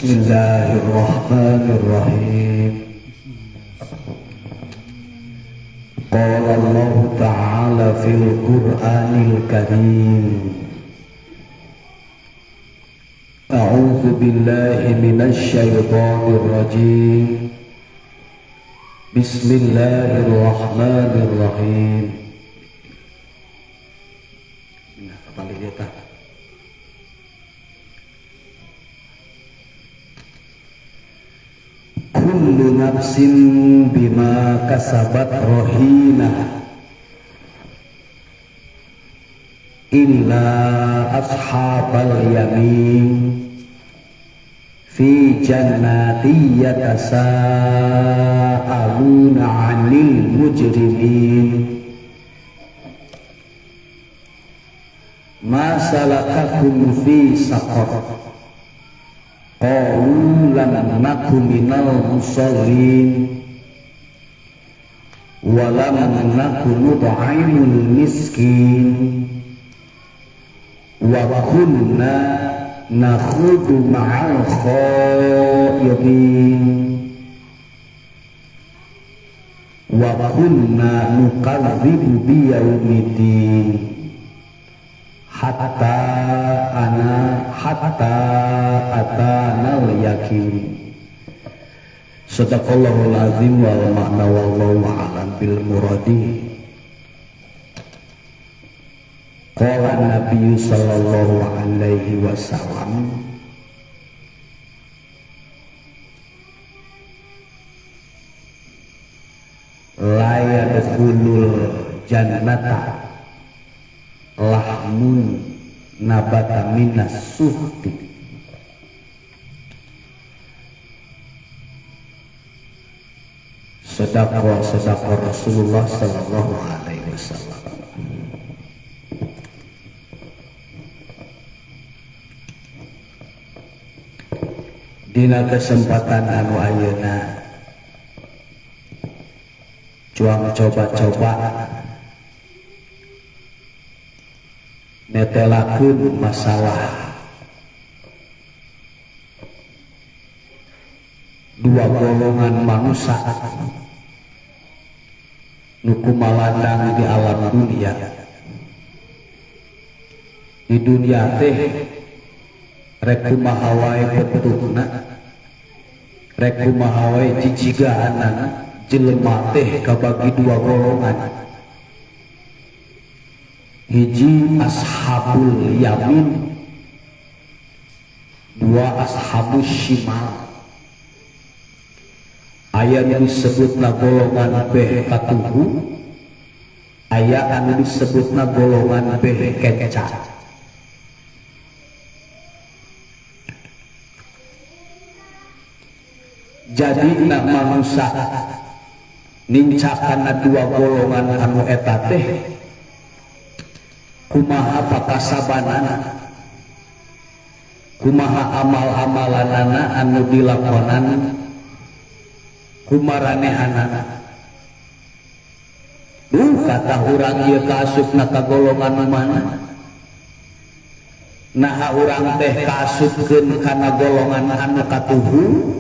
Bismillahirrahmanirrahim. Qala Allah Ta'ala fil Qur'anil Karim. A'udzu billahi minasy syaithanir rajim. Bismillahirrahmanirrahim. Nah, kembali kita. Kullu nafsin bima kasabat rohinah illa ashabal yamin fi jannati yatasaaluna 'anil mujrimin ma salakakum fi saqar qalu lam naku minal musallin wa lam naku nut'imul miskin wa kunna nakhudu ma'al khaidin wa kunna nukadzibu biyaumiddin hatta ana hatta atanal yakin. Sadaqallahul azim wal ma'na wallahu a'lam bil muradi. Qala Nabi sallallahu alaihi wasallam, la yadkhulul jannata lahmun nabata minas suhti. Sedekah sedekah Rasulullah sallallahu alaihi wasallam. Dina kesempatan anu ayeuna cuang coba-coba netelakeun masalah dua golongan manusia nu kumalandang di alam dunia. Di dunia teh rek kumaha wae bentukna, rek kumaha wae jijigaanana, jelema teh kabagi dua golongan. Hiji ashabul yamin, dua ashabus shimal. Aya nu disebutna golongan beh katuhu, aya anu disebutna golongan beh kenca. Jadi nak manusia nincakana dua golongan anu eta teh kumaha pakasabanana, kumaha amal-amalanana anu dilakonan, kumaranehanana. Duh, kata urang ieu kaasupna ka golongan mana? Naha urang teh kaasupkeun kana golongan anu katuhu?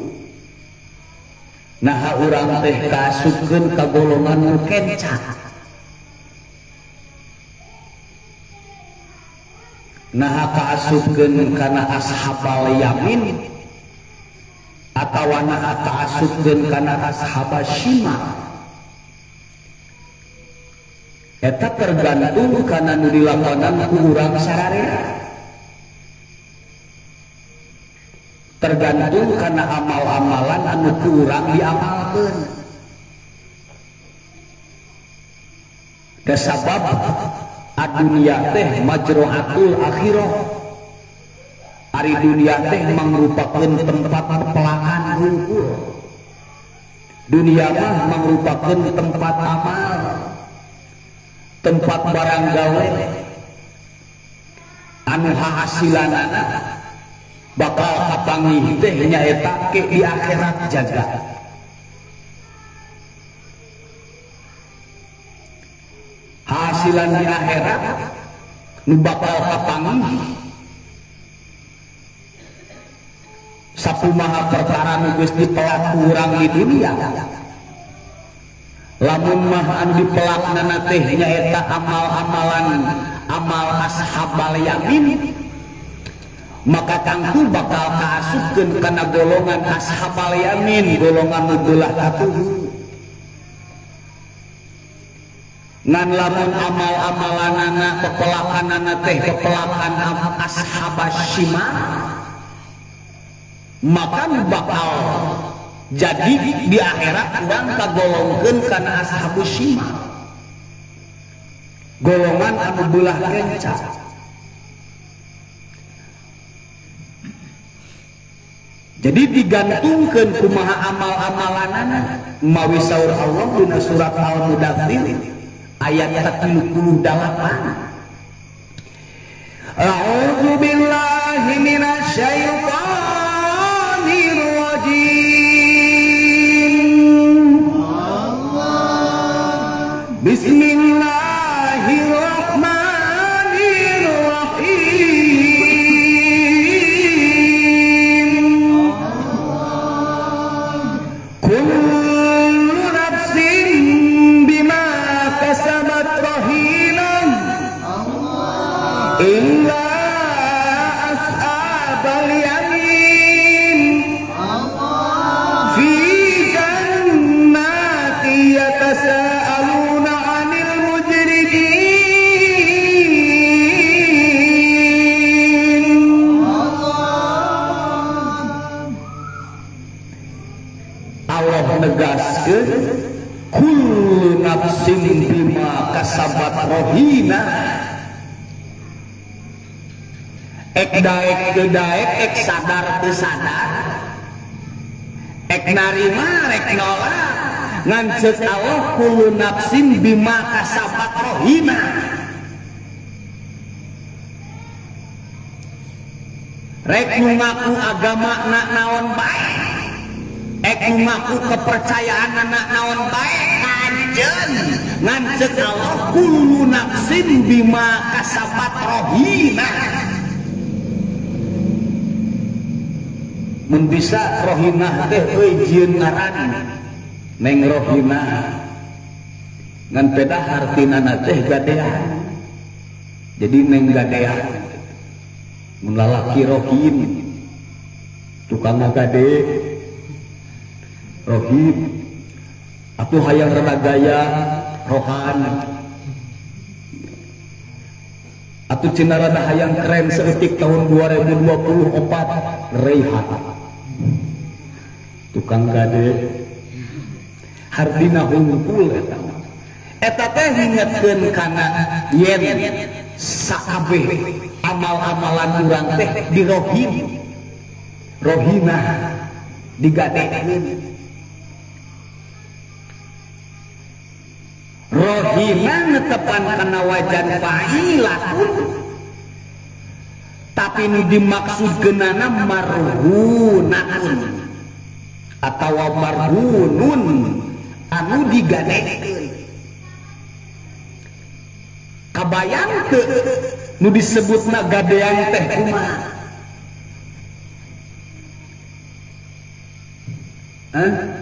Naha urang teh kaasupkeun ka golongan nu kenca? Naha kaasupkeun kana ashabal yamin atawa naha kaasupkeun kana ashabas shimal? Eta tergantung kana nu dilakonan ku urang sararea, tergantung kana amal-amalan anu ku urang diamalkeun. Kasabab adunia teh majroatul akhirah. Ari dunia teh mangrupakeun tempat pelakan hungkul. Dunia mah mangrupakeun tempat amal, tempat barang gawe anu hasilanana bakal kapanggih teh nyaeta ke di akhirat jaga. Hasilan di akhirat nu bakal kapanggih Sakumaha perkara nu geus dipelak ku urang di dunia, lamun mah anu dipelakna teh nyaeta amal-amalan amal ashabal yamin, maka tangtu bakal kaasupkeun kana golongan ashabal yamin, golongan nu beulah katuhu. Ngan lamun amal-amalanana pepelakanana teh pepelakan ashabas shimal, maka bakal jadi di akhirat urang kagolongkeun kana ashabus shimal, golongan anu beulah kenca. Jadi digantungkeun kumaha amal-amalanana. Mawi saur Allah dina surat Al-Mudathir ayat 38. A'udzu billahi minasyaitonir rajim. Bismillahirrahmanirrahim. Kullu nafsin bima kasabat rahinah illa ashabal yamin fi jannati yatasaaluna 'anil mujrimin. Allah negaskeun kullu nafsin bima kasabat rohina. Ek daek teu daek, ek sadar teu sadar, ek narima rek nolak, ngan ceuk Allah kullu nafsin bima kasabat rohina. Rek nu ngaku agama na naon bae, ek nu ngaku kepercayaan na naon bae, kajen ngan ceuk Allah kullu nafsin bima kasabat rohina. Mun bisa rohinah teh euy jieun ngaran neng rohinah, ngan pedah hartinana teh gadean. Jadi neng gadean mun lalaki rohin tukang gade rohin, atuh hayang rada gaya rohan, atuh cenah rada hayang keren seeutik tahun 2024 rehat tukang gade hartina hungkul. Eta eta teh ngingetkeun kana yen sakabeh amal-amalan urang teh dirohin, rohinah digadekeun. Rohina netepan kana wajan fa'ilatun, tapi nu dimaksudkeunana marhunatun atawa marhunun anu digadekeun. Kabayang teu nu disebutna gadean teh kumaha? Hah?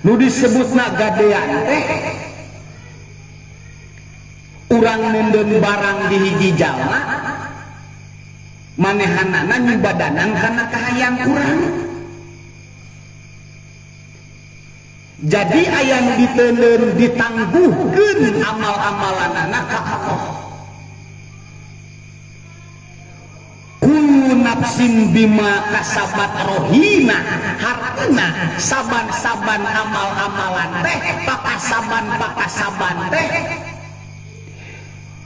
Nu disebutna gadean teh urang neundeun barang di hiji jalma, manehanana nyubadanan kana kahayang urang. Jadi aya nu diteundeun ditangguhkeun amal-amalanana ka Allah. Kullu nafsin bima kasabat rohina, hartina saban-saban amal-amalan teh pakasaban-pakasaban teh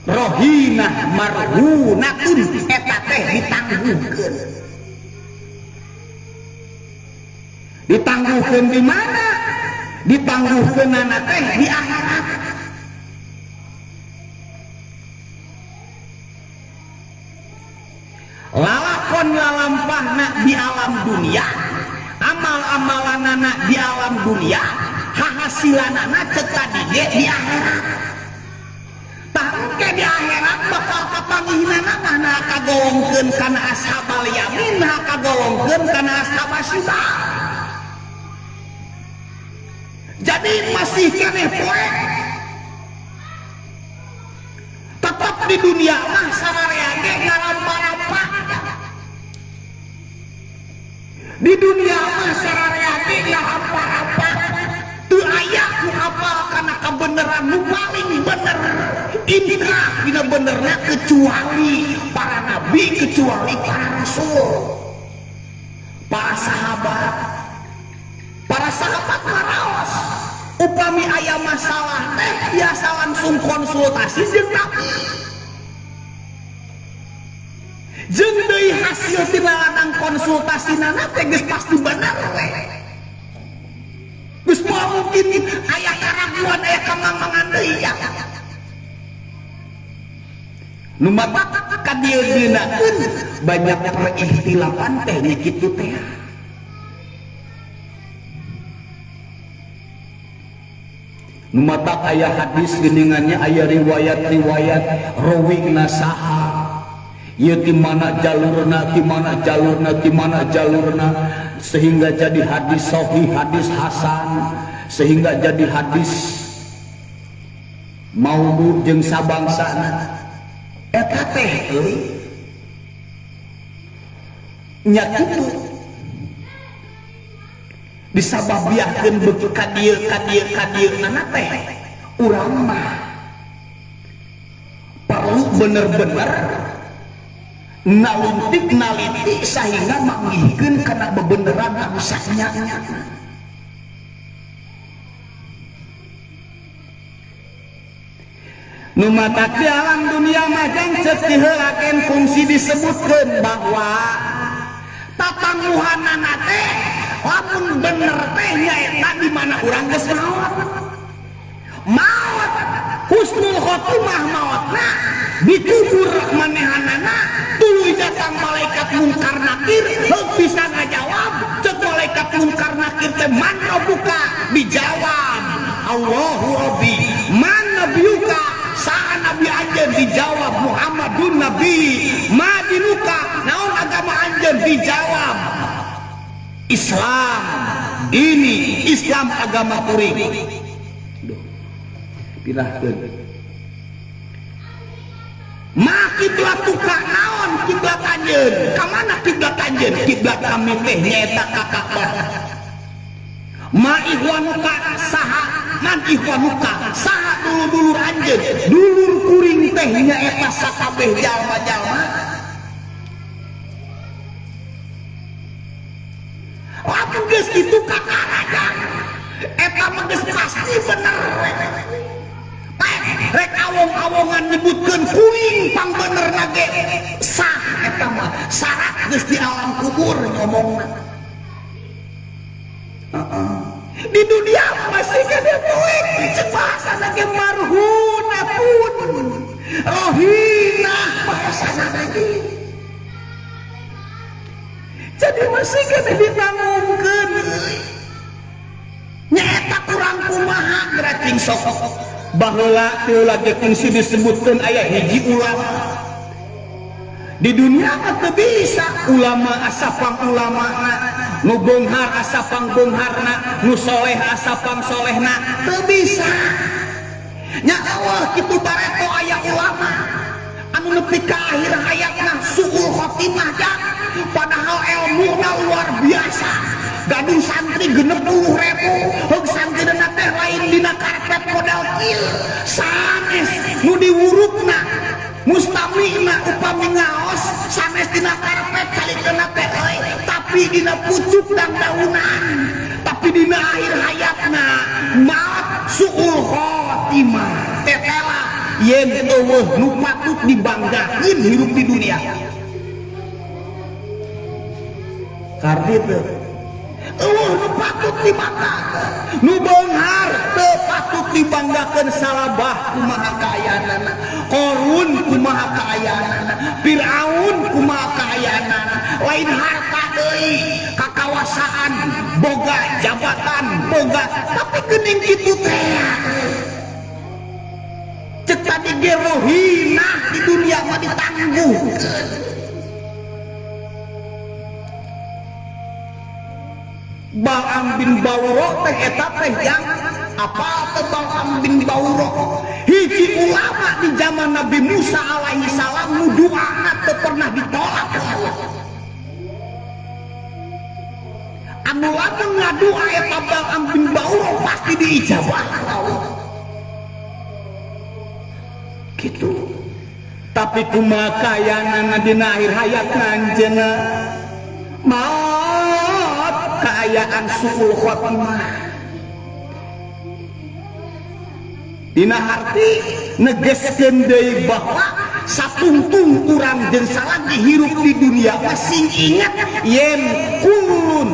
rohinah marhunatun, eta teh ditangguhkeun. Ditangguhkeun di mana? Ditangguhkeunana teh di akhirat. Lalakon lalampahna di alam dunia, amal-amalanana di alam dunia, hahasilanana ceuk tadi ge di akhirat. Tah engke di akhirat bakal kapanggihna mah na ka kagolongkeun kana ashabal yamin, naha kagolongkeun kana ashabas syimal. Jadi masih keneh poek tetap di dunia mah sararea ge ngarampa-rampa. Di dunia mah sararea ge ngarampa-rampa. Teu aya nu apal kana kabeneran nu paling bener. Inkrah dina benerna kecuali para nabi, kecuali para rasul, para sahabat. Para sahabat maraos upami aya masalah teh biasa langsung konsultasi jeung nabi. Jeung deui hasil tina ladang konsultasinana teh geus pasti bener we. Geus moal mungkin aya karaguan, aya kamangmangan deui ya. Nu matak ka dieu-dieuna banyak perikhtilapan teh nya kitu teh. Nu matak aya hadis geuningannya, aya riwayat-riwayat rawina saha. Ieu ti mana jalurna, ti mana jalurna, ti mana jalurna, sehingga jadi hadis sahih, hadis hasan, sehingga jadi hadis maudhu jeung sabangsana. Eta teh euy nya kitu disababiahkeun beuki ka dieu ka dieu ka dieu nana teh urang mah perlu bener-bener naluntik naliti sehingga manggihkeun kana bebeneran anu sanyanya. Nu matak di alam dunia mah jang ceuk diheulakeun fungsi disebutkeun bahwa tatangguhanana teh lamun bener teh nyaeta di mana urang geus maot. Maot husnul khotimah maotna dikubur manehanana tuluy datang malaikat mungkar nakir heuk bisa ngajawab. Ceuk malaikat mungkar nakir teh man rabbuka, dijawab Allahu rabbi. Man nabiyuka, saha nabi anjeun, dijawab Muhammadun nabi. Ma dinuka, naon agama anjeun, dijawab Islam. Ini Islam agama kuring. Duh, pilahkeun. Ma kiblatuka, naon kiblat anjeun, ka mana kiblat anjeun? Kiblat kami teh nyaeta ka Ka'bah. Ma ikhwanuka, saha man ikhwanuka, saha dulur-dulur anjeun? Dulur kuring teh nyaeta sakabeh jalma-jalma. Lamun geus kitu kakarajan eta mah geus pasti bener. Rek awong-awongan nyebutkeun kuring pang benerna ge sah eta mah, syarat geus di alam kubur ngomongna. Di dunia masih kena poek cek bahasana ge marhunatun rohinah bahasana ge. Jadi masih kena ditanggungkeun nyaeta kurang kumaha geracing sok. Baheula teu lagi fungsi disebutkeun aya hiji ulama di dunia mah teu bisa ulama asapang ulamana, nu beunghar asapang beungharna, nu soleh asapang solehna, teu bisa. Nya Allah kitu bareto aya ulama anu nepi ka akhir hayatna suul khotimah jang, padahal elmuna luar biasa. Gaduh santri 60.000, heug santrina teh lain dina karpet model kieu, sanes nu diwurukna mustamina upami ngaos sanes dina karpet salikeuna teh euy, tapi dina pucuk dangdaunan. Tapi dina akhir hayatna maot suul khotimah tetela yen eueuh nu patut dibanggakeun hirup di dunia. Kardi teu eueuh nu patut dibanggakeun, nu beunghar teu patut dibanggakeun. Salabah kumaha kaayaanana, Qarun kumaha kaayaanana, Firaun kumaha kaayaanana, lain harta deui, kakawasaan boga, jabatan boga, tapi geuning kitu teh. Cek tadi tadi ge rohinah di dunia mah ditangguhkeun. Bal'am bin Bauro teh eta teh yang apal teh Bal'am bin Bauro hiji ulama di zaman Nabi Musa alaihi salam nu doana teu pernah ditolak ku Allah. Anu lamun ngadua eta Bal'am bin Bauro pasti diijabah ku Allah. Gitu. Tapi kumaha kayanana dina akhir hayatna anjeunna maot kaayaan suul khotimah. Dina harti negeskeun deui bahwa satungtung urang jeung salagi hirup di dunia mah sing inget yen kulun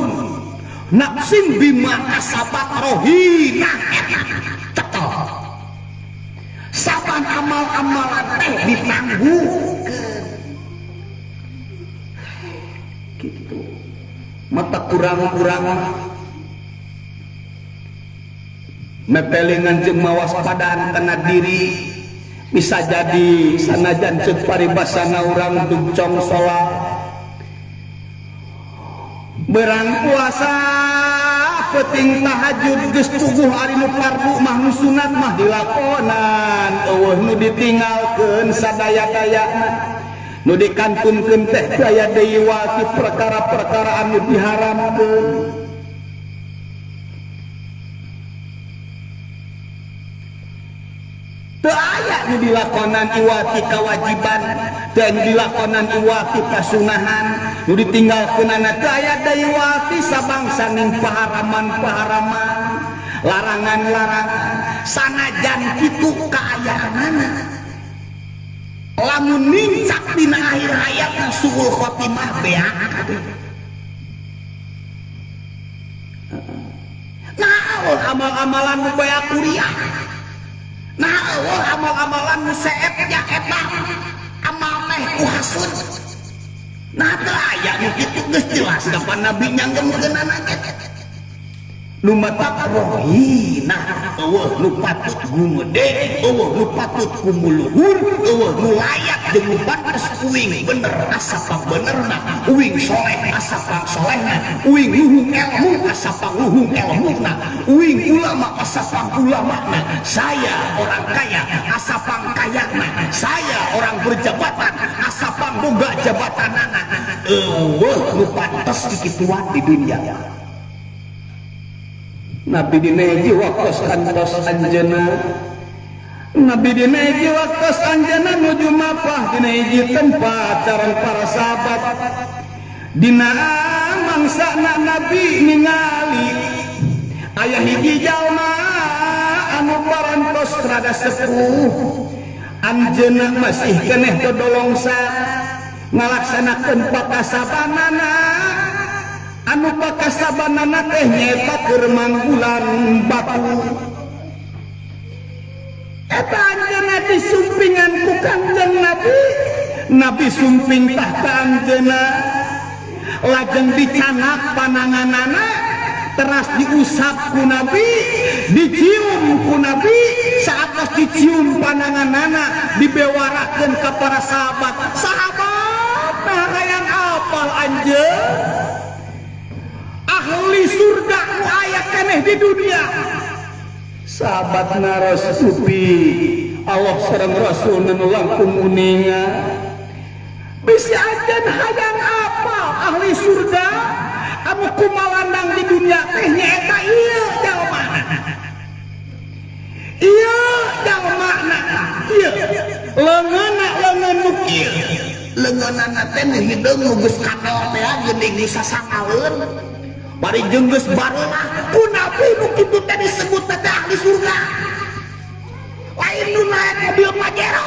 nafsin bima kasabat rohinah eta cekel. Saban amal-amalan teh ditangguhkeun. Gitu. Mata kurang-kurang mepelingan jeung mawaspadaan kana diri bisa jadi sanajan ceuk paribasana urang dugcong salat berang puasa peuting tahajud geus puguh ari nu fardu mah nu sunat mah dilakonan eueuh nu ditinggalkeun sadaya-dayana nu dikantunkeun teh daya deui wati perkara-perkara anu diharamkeun. Teu aya nu dilakonan iwati kewajiban, teu aya nu dilakonan iwati kasunahan, nu ditinggalkeunana teu aya deui wati sabangsa ning paharaman-paharaman, larangan-larangan, sanajan kitu kaayaanana. Lamun nincak dina akhir hayatna suul khotimah beak kabeh. Naon amal-amalan nu beak kuriah? Nah, Allah amal-amalan nu seep ya eta amal teh ku hasud. Nah, teu aya nu kitu geus jelas kapan Nabi nyanggemkeunana ge. Nu matak rohinah eueuh nu patut gumede, eueuh nu patut kumuluhur, eueuh nu layak jeung nu pantes uing bener asa pangbenerna, uing soleh asa pangsolehna, uing luhung ilmu asa pangluhung ilmuna, uing ulama asa pangulamana, saya orang kaya asa pangkayana, saya orang berjabatan asa pangboga jabatanana, eueuh nu pantes kikituan di dunia. Nabi dina hiji waktos kantos anjeunna, Nabi dina hiji waktos anjeunna nuju mapah dina hiji tempat sareng para sahabat. Dina mangsana Nabi ningali aya hiji jalma anu parantos rada sepuh, anjeunna masih keneh dodolongsa ngalaksanakeun pakasabanana. Anu pakasabanana teh nyaeta keur manggulan batu. Eta anjeunna disumpingan ku Kangjeng Nabi, Nabi sumping tah ka anjeunna, lajeng dicanak pananganana, teras diusap ku Nabi, dicium ku Nabi. Saat tos dicium pananganana dibewarakeun ka para sahabat. Sahabat nah hayang apal anjeun ahli surga nu aya keneh di dunia. Sahabat naros dupi Allah sareng Rasul nu langkung uninga. Bisi ajen hayang apal ahli surga anu kumalandang di dunia teh nyaeta ieu jalma. Ieu jalmana ieu leungeunna leungeun nu kieu. Leungeunana teh nu hideung nu geus kadol teh geuning disasangaleun. Bari jeung geus barelah ku Nabi nu kitu teh disebut teh ahli surga. Lain nu naek mobil Pajero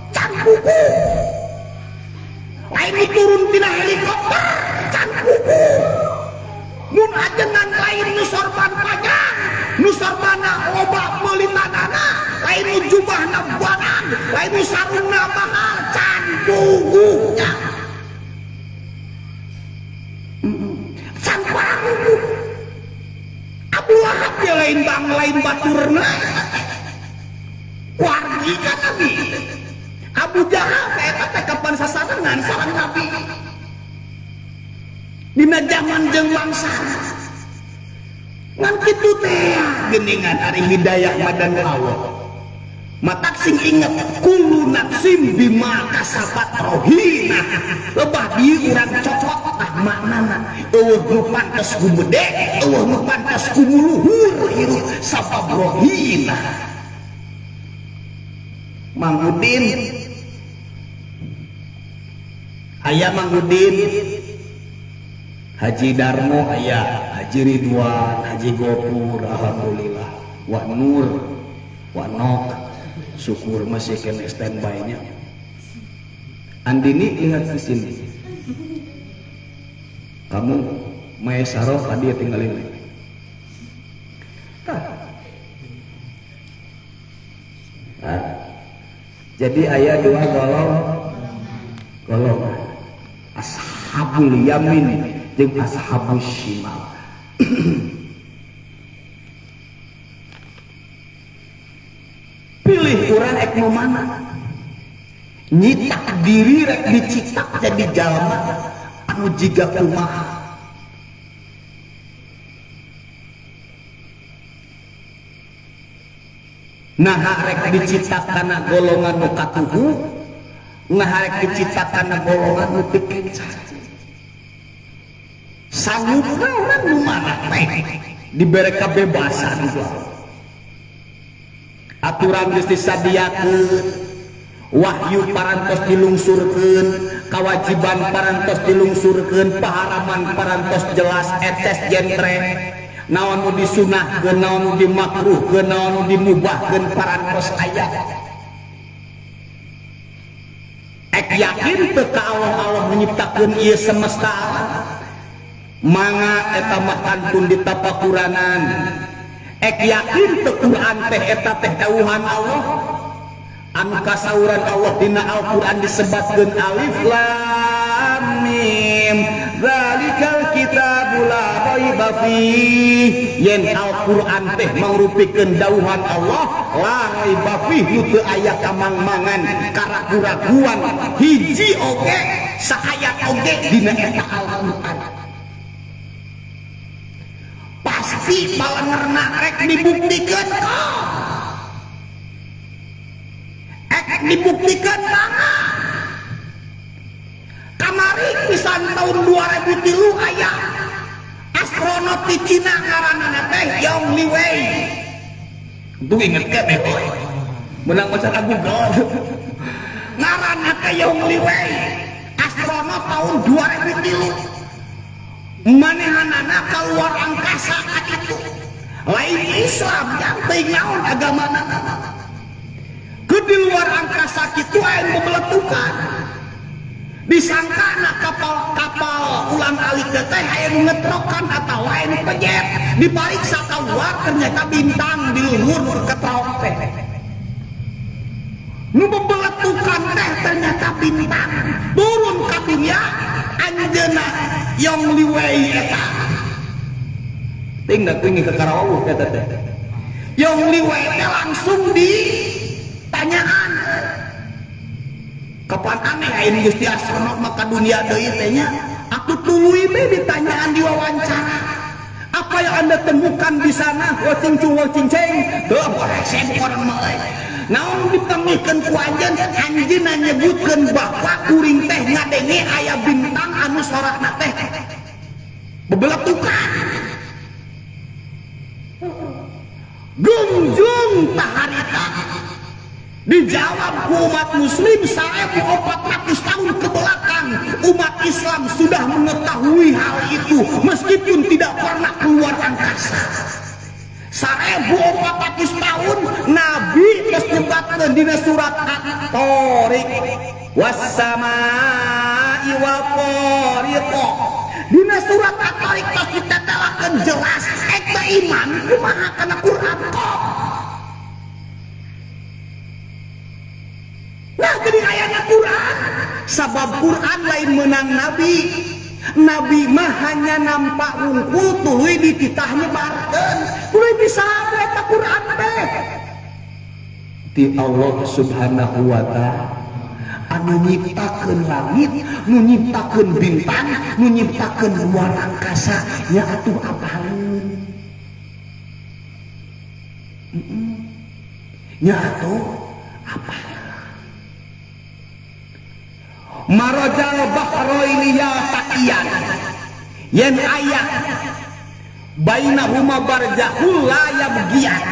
can kuku, lain nu turun tina helikopter can kuku, mun ajengan lain nu sorban panjang, nu sorbana loba meuli tanana, lain nu jubahna banan, lain nu sarungna mahal can kuku. Can pararuguh. Abu Lahab ya lain bang lain baturna. Keluarga Haji ka Nabi. Abu Jahal teh eta teh kapan sasarengan sareng Nabi. Dina zaman jeung mangsa. Ngan kitu teh geuningan ari hidayah madan Allah. Matak sing inget kullu nafsim bima kasabat rohinah. Lebah dieu urang cokot tah maknana. Eueuh nu pantes gumede, eueuh nu pantes kumuluhur hirup sabab rohinah. Mang Udin aya Mang Udin, Haji Darmo aya, Haji Ridwan, Haji Gopur, alhamdulillah. Wa Nur, Wa Nok, syukur masih kena standby-nya. Andini lihat di sini. Kamu Maesaroh dia tinggal ini. Nah, jadi ayat dua golongan ashabul yamin jeung ashabul shimal. Pilih urang ek nu mana? Nyitak diri rek dicitak jadi jalma anu jiga kumaha. Nah rek dicitak kana golongan nu katuhu, nah rek dicitak kana golongan nu pikenca. Sanggupna urang nu mana teh dibere kebebasan ku Allah. Aturan geus disadiakeun, wahyu parantos dilungsurkeun, kewajiban parantos dilungsurkeun, paharaman parantos jelas eces jentre. Naon nu disunahkeun, naon nu dimakruhkeun, naon nu dimubahkeun parantos aya. Ek yakin teu ka Allah, Allah nyiptakeun ieu semesta alam. Mangga eta mah kantun ditapakuranan. Ek yakin teu Quran teh eta teh dawuhan Allah. Anu kasauran Allah dina Al-Quran disebatkeun alif lam mim zalikal kitabul la raiba fih. Yen Al-Quran teh mangrupikeun dawuhan Allah la raiba fih, nu teu aya kamangmangan karagu-raguan hiji oge saayat oge dina eta Al-Quran. Pasti balengerna rek dibuktikeun kok. Ek dibuktikan mangga. Kamari pisan tahun 2003 aya astronot di Cina ngaranna teh Yang Liwei. Tuh inget ke deh, oi. Menang maca Google. Ngaranna teh Yang Liwei, astronot tahun 2003. Manehanana keluar angkasa ka ditu. Lain Islam yang teuing naon agamana. Ke di luar angkasa kitu aya nu bebeletukan. Disangkana kapal-kapal ulang alik teh aya nu ngetrokan atawa aya nu pejet. Dipariksa keluar ternyata bintang di luhur nu ketrok teh. Nu bebeletukan teh ternyata bintang. Turun ka dunia anjeunna Yang Liwei eta. Ting da kuing ke Karawang eta teh. Yang Liwei teh langsung ditanyaan. Kapan aneh aing Gusti astronot maka dunia deui teh nya. Atuh tuluy be ditanyaan diwawancara. Apa yang Anda temukan di sana? Wo cing cung wo cing ceng. Tuh resep orang mah euy. Naon ditengikeun ku anjeun? Anjeunna nyebutkeun bahwa kuring teh ngadenge aya bintang anu sorakna teh bebeletukan. Gengjung taharita. Dijawab ku umat muslim 1400 tahun ke belakang umat Islam sudah mengetahui hal itu meskipun tidak pernah keluar angkasa. 1400 tahun Nabi geus nyebatkeun dina surat At-Tariq was-samaa'i wal-tariq. Dina surat At-Tariq tos ditetelakeun jelas eta iman kumaha kana Quran kok. Nah geuning ayana Quran sabab Quran lain menang Nabi. Nabi mah hanya nampak wungkul tuluy dititah nyebarkeun. Tuluy bisa eta Quran teh. Ti Allah Subhanahu wa ta'ala anu nyiptakeun langit, nu nyiptakeun bintang, nu nyiptakeun luar angkasa, nya atuh apaleun. Nya atuh apaleun. Marajal bahraini yaltaqiyan yen aya bainahuma barzakhul la yabghiyan,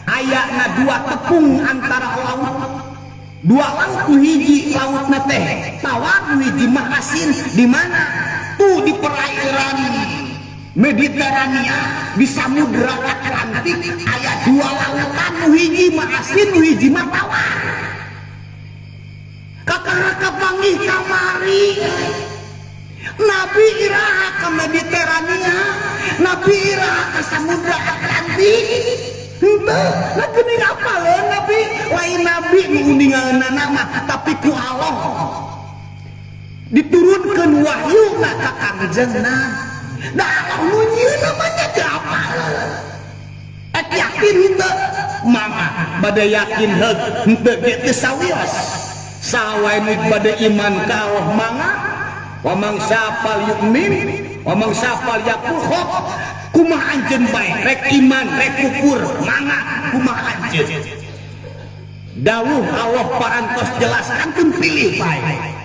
ayana dua tepung antara laut, dua laut nu hiji lautna teh tawar, nu hiji mah asin. Di mana tuh? Di perairan Mediterania, di Samudra Atlantik aya dua lautan, nu hiji mah asin, nu hiji mah tawar. Kakara kapanggih kamari Nabi iraha ke Mediterania, Nabi iraha ke Samudra Atlantik? Henteu lah, geuning apaleun Nabi. Lain Nabi nu uningaeunana mah, tapi ku Allah diturunkeun wahyu ka Kangjeng. Nah, da Allah nu nyieun namanya teu apaleun. Ek yakin henteu mangga, bade yakin heug henteu ge teu sawios. Saha wae nu bade iman ka Allah mangga, wa man syafal yu'min wa man syafal yakfur. Khop kumaha anjeun bae, rek iman rek kufur mangga, kumaha anjeun. Dawuh Allah parantos jelas, kantun pilih bae.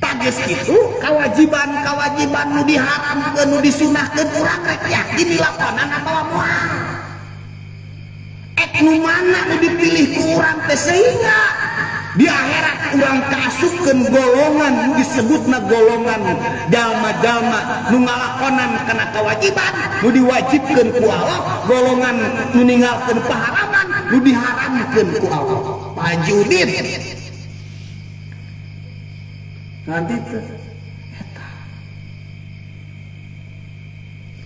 Tages kitu kewajiban-kewajiban nu diharamkeun, nu disunahkeun, urang rek yakin dilakonan atawa moal? Ek nu mana nu dipilih ku urang teh sehingga di akhirat urang kaasupkeun golongan nu disebutna golongan jalma-jalma nu ngalakonan kana kewajiban nu diwajibkeun ku Allah, golongan nu ninggalkeun paharaman nu diharamkeun ku Allah. Pak Haji Udin nanti teh eta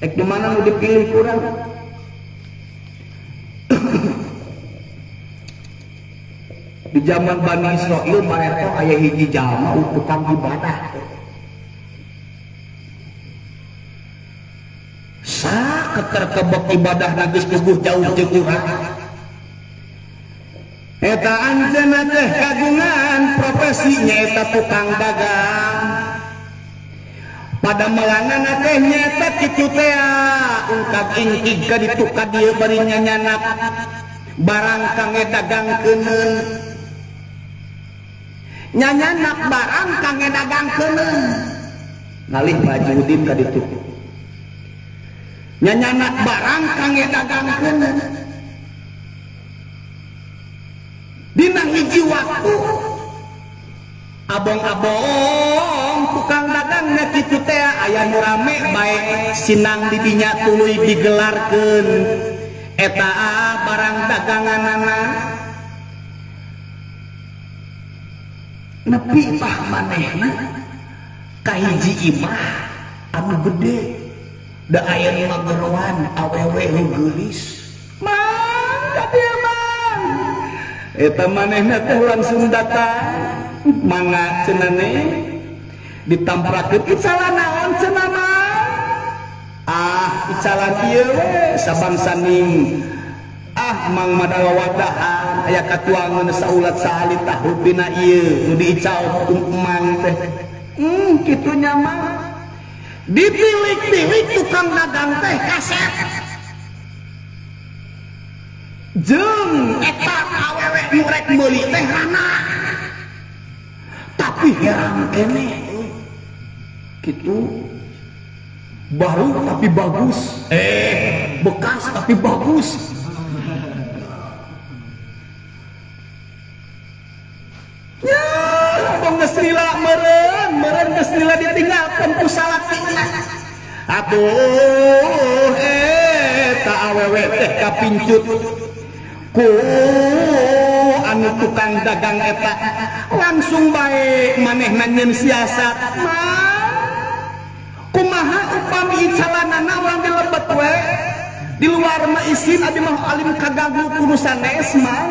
ek nu mana nu dipilih kurang? Di zaman Bani Israel bareto aya hiji jalma tukang ibadah. Saketerkebek ibadah geus puguh jauh jeung urang. Eta anjeunna teh kagungan profesi nyaeta tukang dagang. Pada melanana teh nyaeta kitu teh ungkag ingkig ka ditu ka dieu bari nyanyanak barang kangge dagangkeuneun, nyanyanak barang kangge dagangkeuneun. Ngalih Pak Haji Udin ka ditu nyanyanak barang kangge dagangkeuneun. Dina hiji waktu abong-abong tukang dagangna kitu teh aya nu rame bae sinang di dinya, tuluy digelarkeun eta barang daganganana. Nepi tah manehna ka hiji imah anu gede, da aya nu ngageroan awewe nu geulis. Mang, ka dieu mang. Eta manehna teh langsung datang, mangga cenah ditamprakeun. Icalan naon cenah mang? Ah, icalan ieu we sabangsaning. Ah mang, madawadahan aya katuangan saulat saalit tahu dina ieu nu diical ku mang teh. Kitu nya mang. Ditilik-tilik tukang dagang teh kasep jeung eta awewe nu rek meuli teh rana, tapi herang keneh kitu, baru tapi bagus, bekas tapi bagus. Ya, abang geus lila meureun, meureun geus lila ditinggalkeun ku salakina. Atuh eta awewe teh kapincut ku anu tukang dagang eta, langsung bae manehna nyeun siasat. Mah kumaha upami icalanana urang dilebet we di luar mah, isin abi mah alim kaganggu ku nu sanes mah.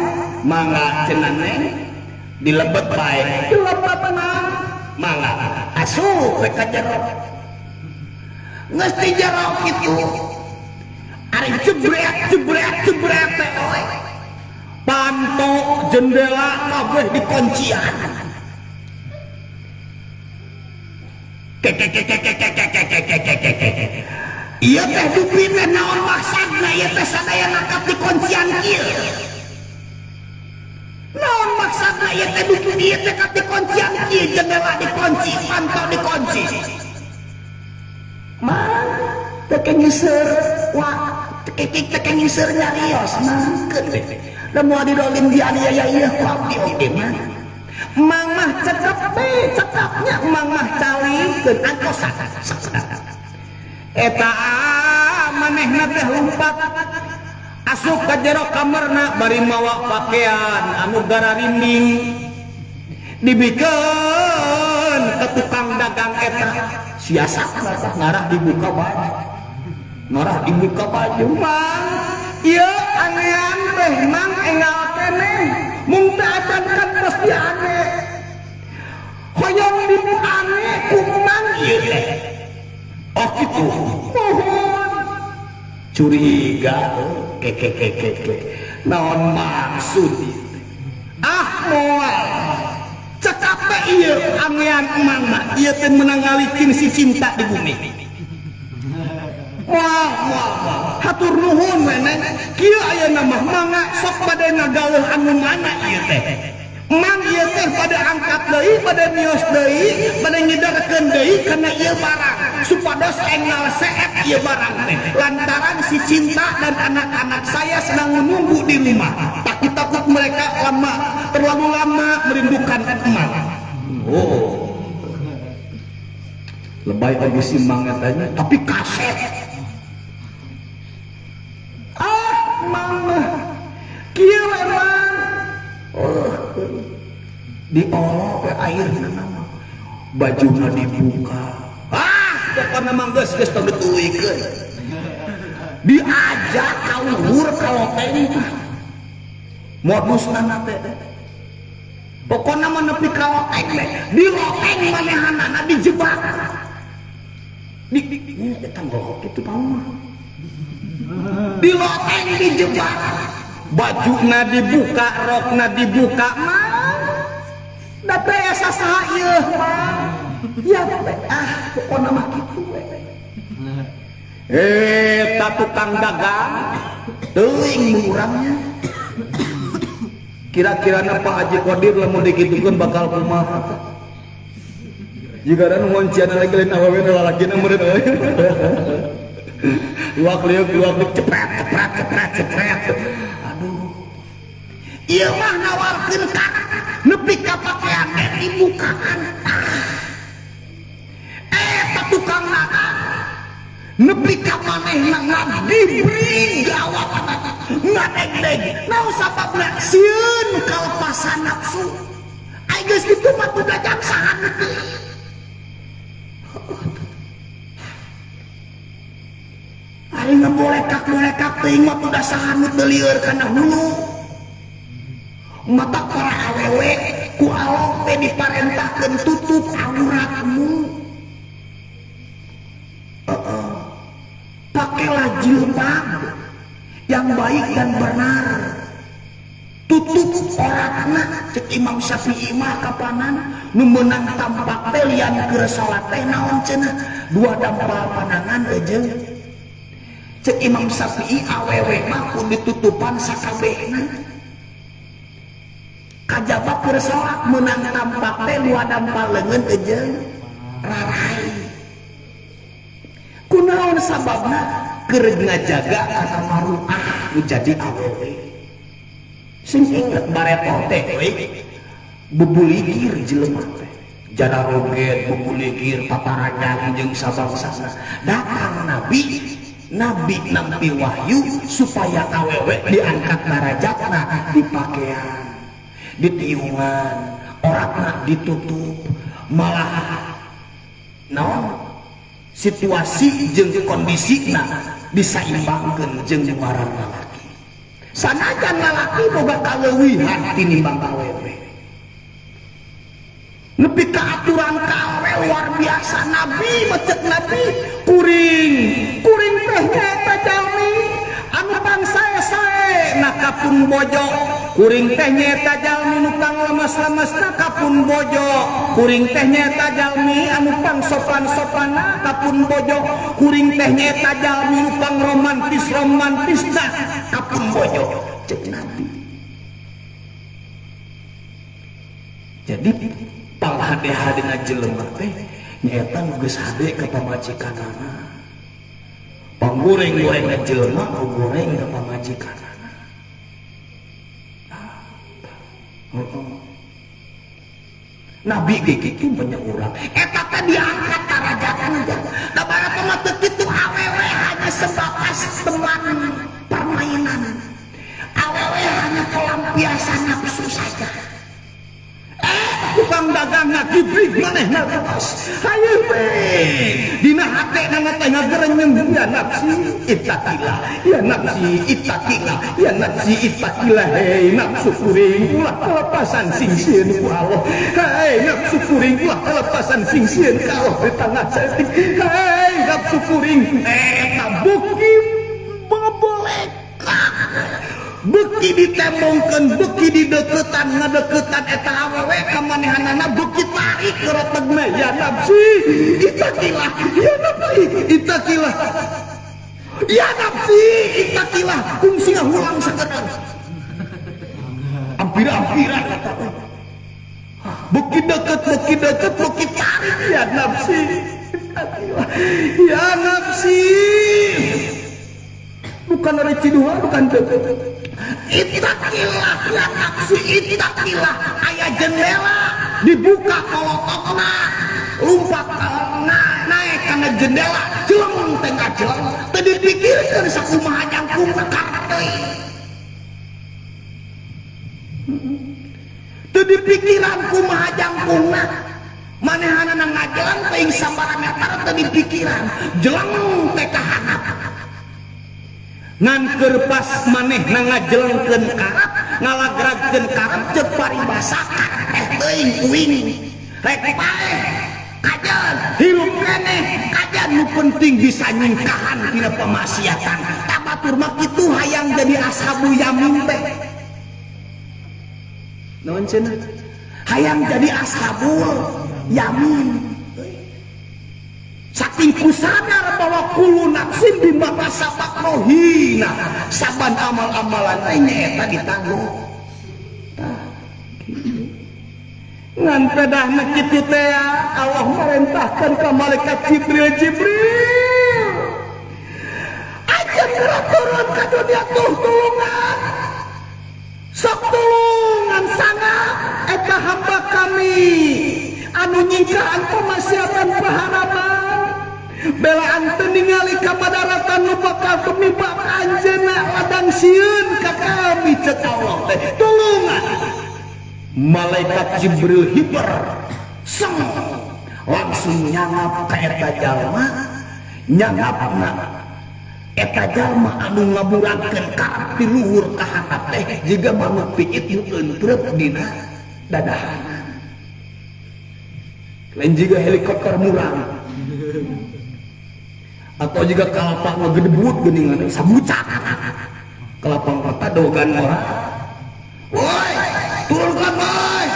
Mangga cenah neng, dilebet bae. Dilebet mah, mangga asup we ka jero. Geus di jero kitu ari jebret jebret jebret teh oe. Panto jendela kabeh dikuncian. Kekekekekekekekekekekekeke. Ieu teh dupi teh naon maksudna ieu teh sadaya nakap dikuncian kieu. Naon maksudna ieu teh dupi ieu teh kap dikuncian kieu, jendela dikunci, panto dikunci. Mang teu nyeuseur wa kekek teu nyeuseur nyarios mangkeun we. Da moal didolim dianiaya ieu ku abdi oge mah. Mang mah cekap be cekapnya mang mah calikeun angkosan. Eta manehna teh lumpat asup ka jero kamarna bari mawa pakaian anu gararinding dibikeun ka tukang dagang eta. Siasatna tah ngarah dibuka baju, ngarah dibuka baju. Mang ieu angean teh mang enggal keneh mung teu acan kantos diane hoyong diane ku mang ieu teh. Oh gitu, mohon curiga kekekekeke naon maksud ah moal cekap teh ieu angean emang mah ieu teh meunang ngalikin si cinta di bumi. Moal moal moal hatur nuhun we neng kieu ayeuna mah mangga sok bade ngagaleuh anu mana ieu teh. Mang ieu teh bade angkat deui, bade mios deui, bade ngidarkeun deui kana ieu barang supados enggal seep ieu barang teh. Lantaran si cinta dan anak-anak saya sedang menunggu di rumah. Takut-takut mereka lama, terlalu lama merindukan emang. Oh. Lebay oge si mang eta nya, tapi kaset. Ah, mang mah kieu we mang. Oh, diolok we airna mah. Bajuna dibuka. Ah, pokona mah geus geus tong dituluykeun. Diajak ka luhur ka loteng tah. Modusna teh. Pokona mah nepi ka loteng teh. Di loteng manehanana dijebak. Di eta ngelok kitu mah. Di loteng dijebak. Bajuna dibuka, rokna dibuka mah. Da teh asa saha ieu mah. Ya teh ah pokona mah kitu we. Ta tukang dagang teuing urangnya. Kira-kirana Pak Haji Kodir lamun dikitukeun bakal kumaha? Jika ada nu ngonciana lagi lain awewe nu lalakina meureun euy. Luak liuk luak liuk cepret cepret cepret cepret. Aduh. Ieu mah nawarkeun ka nepi ka pakean teh dibukaan. Eta tukang dagang nepi ka manehna ngadibring gawat ngadegdeg. Naon sababna? Sieun kalepasan nafsu. Ai geus kitu mah teu dajang saha teu. Ari ngabolekak-bolekak teuing mah teu saha nu teu lieur kana hulu. Mata para awewe ku Allah teh diparentahkeun tutup auratmu. Pakailah jilbab yang baik dan benar. Tutup auratna cek Imam Syafi'i mah kapanan nu meunang tampak teh lian keur salat teh naon cenah dua dampal panangan eujeung. Cek Imam Syafi'i awewe mah kudu ditutupan sakabehna. Kajaba keur salat meunang tampak teh dua dampal leungeun eujeung rarai. Kunaon sababna? Keur ngajaga kana maruah nu jadi awewe. Sing inget bareto teh euy bubuligir jelema teh. Jara roget bubuligir paparanjang jeung sabangsana. Datang nabi, nabi nampi wahyu supaya awewe diangkat darajatna di pakaian, di tiungan, oratna ditutup, malah naon situasi jeung kondisina disaimbangkeun jeung ngaran lalaki. Sanajan lalaki boga kaleuwihan tinimbang awewe. Nepi ka aturan ka awewe luar biasa. Nabi mecek nabi kuring, kuring teh nyaeta jalmi anu pangsae-sae na ka pun bojo. Kuring teh nyaeta jalmi nu panglemes-lemesna ka pun bojo. Kuring teh nyaeta jalmi anu pangsopan-sopanna ka pun bojo. Kuring teh nyaeta jalmi nu pangromantis-romantisna ka pun bojo. Cek Nabi. Jadi panghade-hadena jelema teh nyaeta nu geus hade ka pamajikanana. Panggoreng-gorengna jelema nu goreng ka pamajikanana. Nabi ge kitu banyak urang. Eta teh diangkat darajatna. Da barat mah teu kitu awewe hanya sebatas teman permainan. Awewe hanya pelampiasan nafsu saja. Tukang dagang ngagibrig manehna bos. Hayu we. Dina hatena teh ngagerenyem ya nafsi ittaqillah. Ya nafsi ittaqillah. Ya nafsi ittaqillah. Hei nafsu kuring ulah kalepasan sing sieun ku Allah. Hei nafsu kuring ulah kalepasan sing sieun ka Allah di tangan saeutik. Hei nafsu kuring eta beuki bobolek. Beuki ditembongkeun, beuki dideketan, ngadeketan eta awewe ka manehanana beuki tarik keretegna ya nafsi ittaqillah, ya nafsi ittaqillah, ya nafsi ittaqillah, kungsi ngahulang sakedeung. Ampir-ampiran eta teh. Beuki deket, beuki tarik ya nafsi ittaqillah, ya nafsi. Bukan dari Ciduha, bukan deket. Ittaqillah ya nafsi ittaqillah. Aya jendela dibuka kolotokna, lumpat naik kana jendela, jeleng teh ngajeleng, teu dipikirkeun sakumaha jangkungna karep teuing. Teu dipikiran kumaha jangkungna. Manehanana ngajeleng teuing sabaraha meter teu dipikiran, jeleng teh ka handap. Ngan keur pas manehna ngajelengkeun karep, ngalagragkeun karep ceuk paribasa karep teh teuing uing. Rek paeh kajeun hirup keneh kajeun nu penting bisa nyingkahan tina pemaksiatan. Tah batur mah kitu hayang jadi ashabul yamin teh. Naon cenah? Hayang jadi ashabul yamin. Saking ku sadar bahwa kullu nafsin bima kasabat rohina, saban amal-amalan teh nyaeta ditanggung. Tah kitu. Ngan pedahna kitu teh Allah merintahkan ka malaikat Jibril, Jibril aja geura turun ka dunia tuh tulungan. Sok tulungan sangat eta hamba kami anu nyingkahan pemaksiatan paharaman. Belaan teu ningali kamadaratan nu bakal tumiba ka anjeunna ladang sieun ka kami ceuk Allah teh tulungan. Malaikat Jibril hiber seng langsung nyangap ka eta jalma, nyangapna eta jalma anu ngaburangkeun karep ti luhur ka handap teh jiga manuk piit nu euntreup dina dadahanan. Lain jiga helikopter murang atau juga kalapa ngegedebut geuningan sabucak kelapa mata dogan ora. Woi turunkan woi,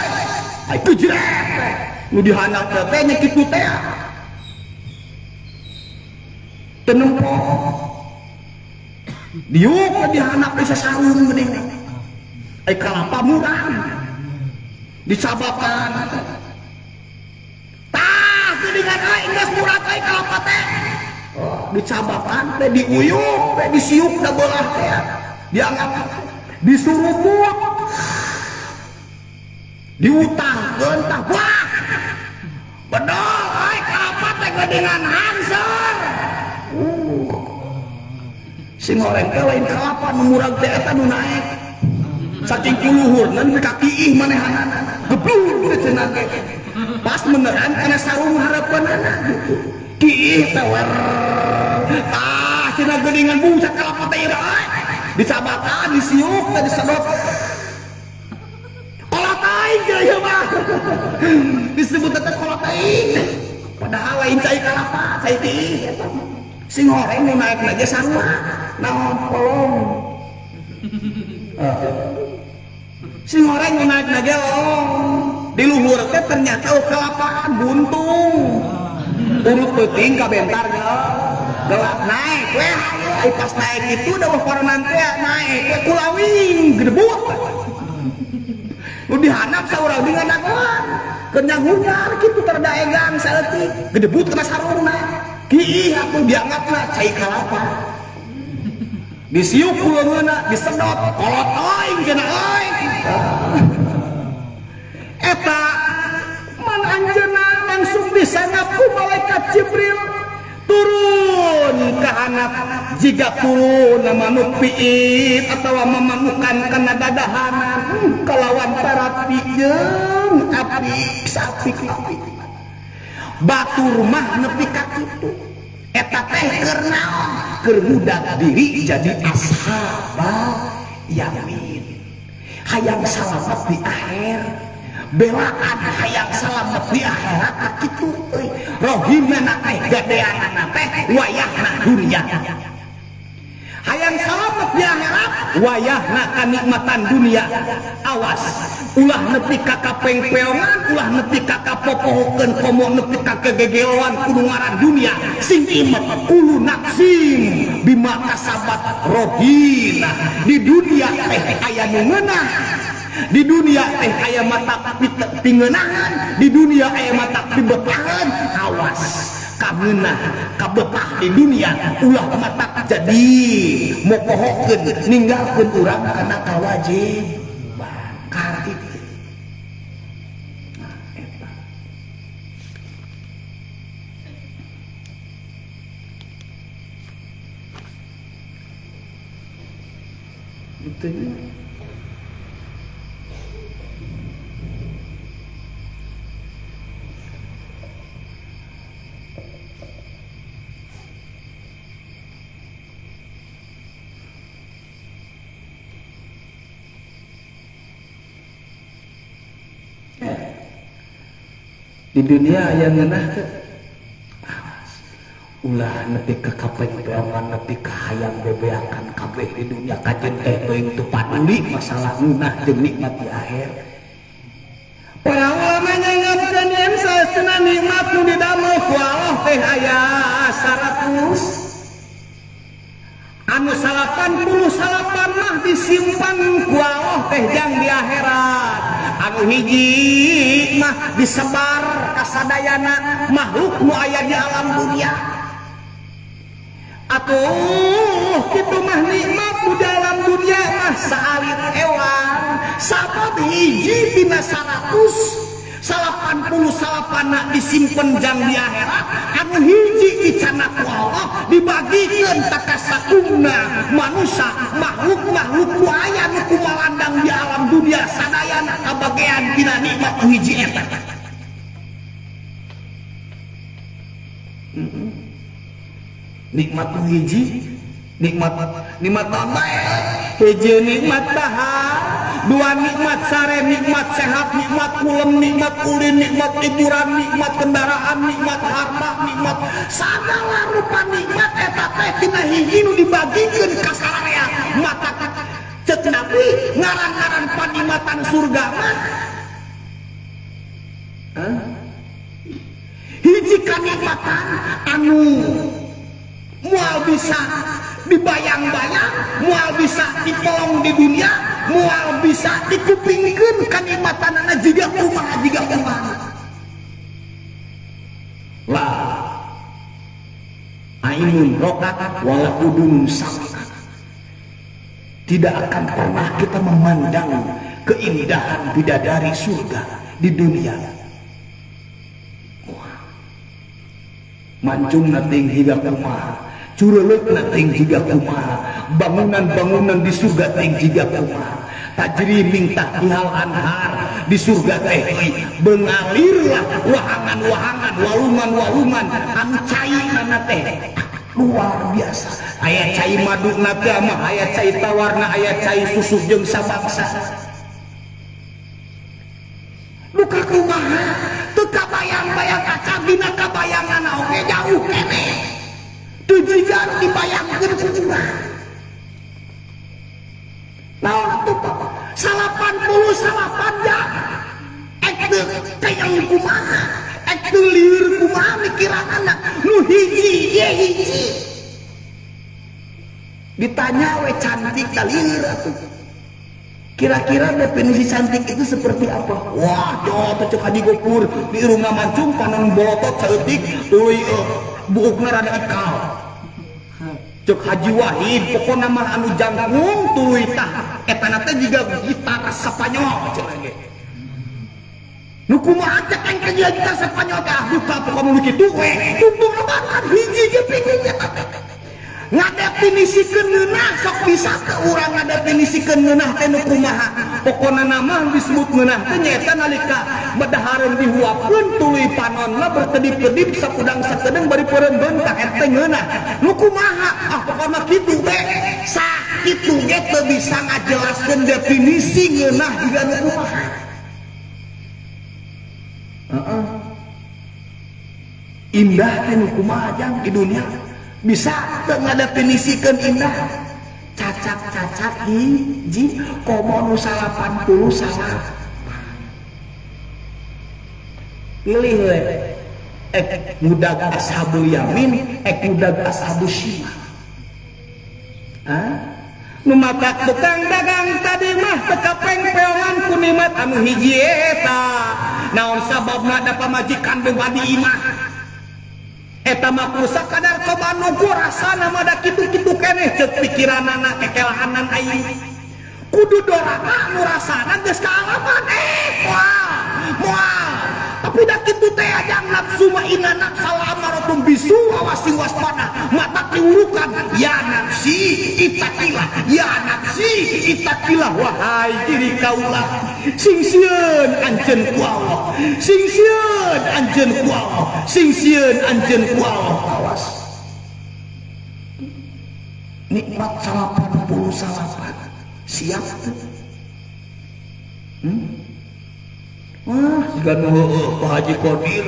ai kejret teh nu dihandap teh nya kitu teh teu nempo diuk dihandap di sasarung geuning ai kalapa murang dicabakan tah geuningan ai geus murang ai kalapa teh. Oh, dicabakan teh diuyuk teh disiuk da beulah teh dianggap disuruput diutahkeun tah wah bedol ai kalapa teh geuningan hangseur. Sing goreng teh lain kalapa nu murag teh eta nu naek saking kuluhurna nepi ka kiih manehanana geblur teh cenah ge pas beneran kana sarung hareupeunana gitu kiih teh wer tah cenah geuningan busak kalapa teh ieu euy dicabakan disiuk teh disedot kolot aing cenah ieu mah disebut teh kolot aing padahal lain cai kalapa cai kiih eta mah sing horeng nu naekna ge sarua naon polong. Si goreng naik na gelong. Di luhur teh ternyata oh kelapaan buntung. Urut peuting kabentar gelap naik we hayu ai pas naik itu da poronan teh naik we kulawing gedebut. Nu dihanap saurang dengan dagoan. Kenyang hunyar kitu terdaegang saeutik gedebut kana sarungna. Kiih atuh dianggapna cai kalapa. Disiuk ku leungeunna disedot kolot aing cenah euy. Eta man anjeunna langsung disanap ku malaikat Jibril turun ka handap jiga turun manuk piit atawa mamanukan kana dadahanan kalawan parapi jeung api sapi-api. Batur mah nepi ka kitu. Eta teh keur naon? Keur ngudag diri jadi ashabal yamin. Hayang salamet di akhir, belaan hayang salamet di akhirat kitu euy. Rohimna teh gadeanana teh wayahna dunya. Hayang salamet di akhirat wayahna kanikmatan dunia. Awas ulah nepi ka kapengpeongan, ulah nepi ka kapopohokeun, komo nepi ka kegegeloan kudu ngaran dunia. Sing imet kulu nafsin bima kasabat rohina. Di dunia teh aya nu ngeunah, di dunia teh aya mata pingeunahan, di dunia aya mata pibetahan. Awas kangeunah kabetah di dunia ulah mata jadi mopohokeun ninggalkeun urang kana kawajiban karti. Nah eta itu di dunia aya ngeunah teh. Awas ulah nepi ka kapengpeongan nepi ka hayang bebeakan kabeh di dunia kajen teh teuing teu paduli masalah ngeunah jeung nikmat di akhir. Para ulama nyangatkeun yen saestuna nikmat nu didamel ku Allah teh aya 100 anu 89 mah disimpan ku Allah teh jang di akhirat. Anu hiji mah disebar kasadayana makhluk nu aya di alam dunia. Atuh kitu mah nikmat nu di alam dunia mah saalit ewang sabab hiji tina 189 disimpen jang di akhirat, anu hiji dicanak ku Allah dibagikeun takasakumna manusia makhluk-makhluk nu aya nu kumalandang di alam dunia sadayana kabagean tina nikmat nu hiji eta. Nikmat nu hiji, nikmat nikmat naon bae? Hiji nikmat dahar, dua nikmat sare, nikmat sehat, nikmat kulem, nikmat ulin, nikmat hiburan, nikmat kendaraan, nikmat harta, nikmat sagala rupa nikmat eta teh tina hiji nu dibagikeun ka sararea. Mata ceuk Nabi ngaran-ngaran panikmatan surga mah hiji kanikmatan anu moal bisa dibayang-bayang, moal bisa dipelong di dunia, moal bisa dikupingkeun kanikmatanana jiga kumaha jiga kumaha. La ainun ra'at wala udunun sami'at. Tidak akan pernah kita memandang keindahan bidadari surga di dunia. Wah. Mancung nating higa kumaha, curelek nating higa kumaha, bangunan-bangunan di surga ting higa kumaha, tajri min tahtihal anhar di surga teh mengalirlah wahangan-wahangan, walungan-walungan anu cai nana teh luar biasa. Aya cai madu na teh mah, aya cai tawarna, aya cai susu jeung sabangsa. Duka kumaha teu kabayang-bayang acan dina kabayangan oge jauh keneh. Teu jiga dibayangkeun ku urang. Naon atuh 98 jam. Ek teu kayang kumaha, ek teu lieur kumaha mikiranana, nu hiji ye hiji. Ditanya we cantik da lieur atuh. Kira-kira definisi cantik itu seperti apa? Wah, jauh cek Haji Gopur di irungna mancung, panon bolotot saeutik, tuluy buukna rada ikal. Cek Haji Wahid, pokona mah anu jangkung tuluy tah etana teh jiga gitar Spanyol cek lagi. Nu kumaha cek aing teh jiga gitar Spanyol teh, ah buka pokona nu kitu we. Tungtung lebaran hiji ge pingin eta teh. Ngadefinisikeun ngeunah sok bisa teu urang ngadefinisikeun ngeunah teh nu kumaha. Pokona nama disebut ngeunah teh nyaeta nalika bedahareun dihuapkeun tuluy panonna berkedip-kedip sakudang sakedeung bari peureum beunta eta teh ngeunah. Nu kumaha? Ah pokona kitu we. Sakitu ge teu bisa ngajelaskeun definisi ngeunah jiga nu kumaha. Heeh. Indah teh nu kumaha jang di dunia? Bisa teu ngadefinisikeun indah? Cacak-cacak hiji komo nu 89. Pilih we. Ek mudag ashabul yamin, ek mudag ashabul shimal. Hah? Nu matak tukang dagang tadi mah teu kapeng-peongan ku nikmat anu hiji eta. Naon sababna da pamajikan beunghar di imah? Eta mah ku sakadar coba nunggu rasana mah da kitu-kitu keneh ceuk pikiranana kekelaanan aing. Kudu doraka nu rasana geus kaalaman moal moal. Tapi da kitu teh ajang nafsu mah inna nafsal amaratum bisu, awas sing waspada matak diurukan ya nafsi ittaqilah, ya nafsi ittaqilah, wahai diri kaula sing sieun anjeun ku Allah, sing sieun anjeun ku Allah, sing sieun anjeun ku Allah. Awas nikmat 89 siap tuh. Wah, jiga nu heueuh Pak Haji Kodir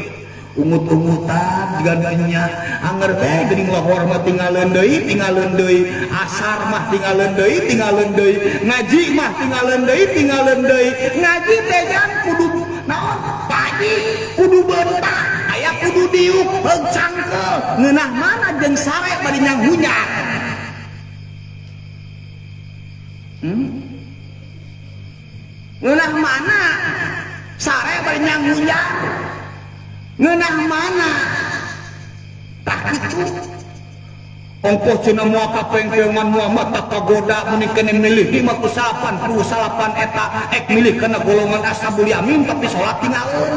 ungut-ungutan jiga nu nya anger teh geuning lohor mah tinggalin deui, tinggalin deui, asar mah tinggalin deui, tinggalin deui, ngaji mah tinggalin deui, tinggalin deui. Ngaji teh jang kudu naon Pak Haji, kudu bentak aya kudu diuk heug cangkel ngeunah mana jeung sare bari nyanghunyar. Ngeunah mana sare bari nyanghunyar, ngeunah mana tah kitu. Ongkoh cenah moal kapengpeungan moal mata kagoda mending kene milih 58 eta ek milih kana golongan ashabul yamin tapi salat tinggalin.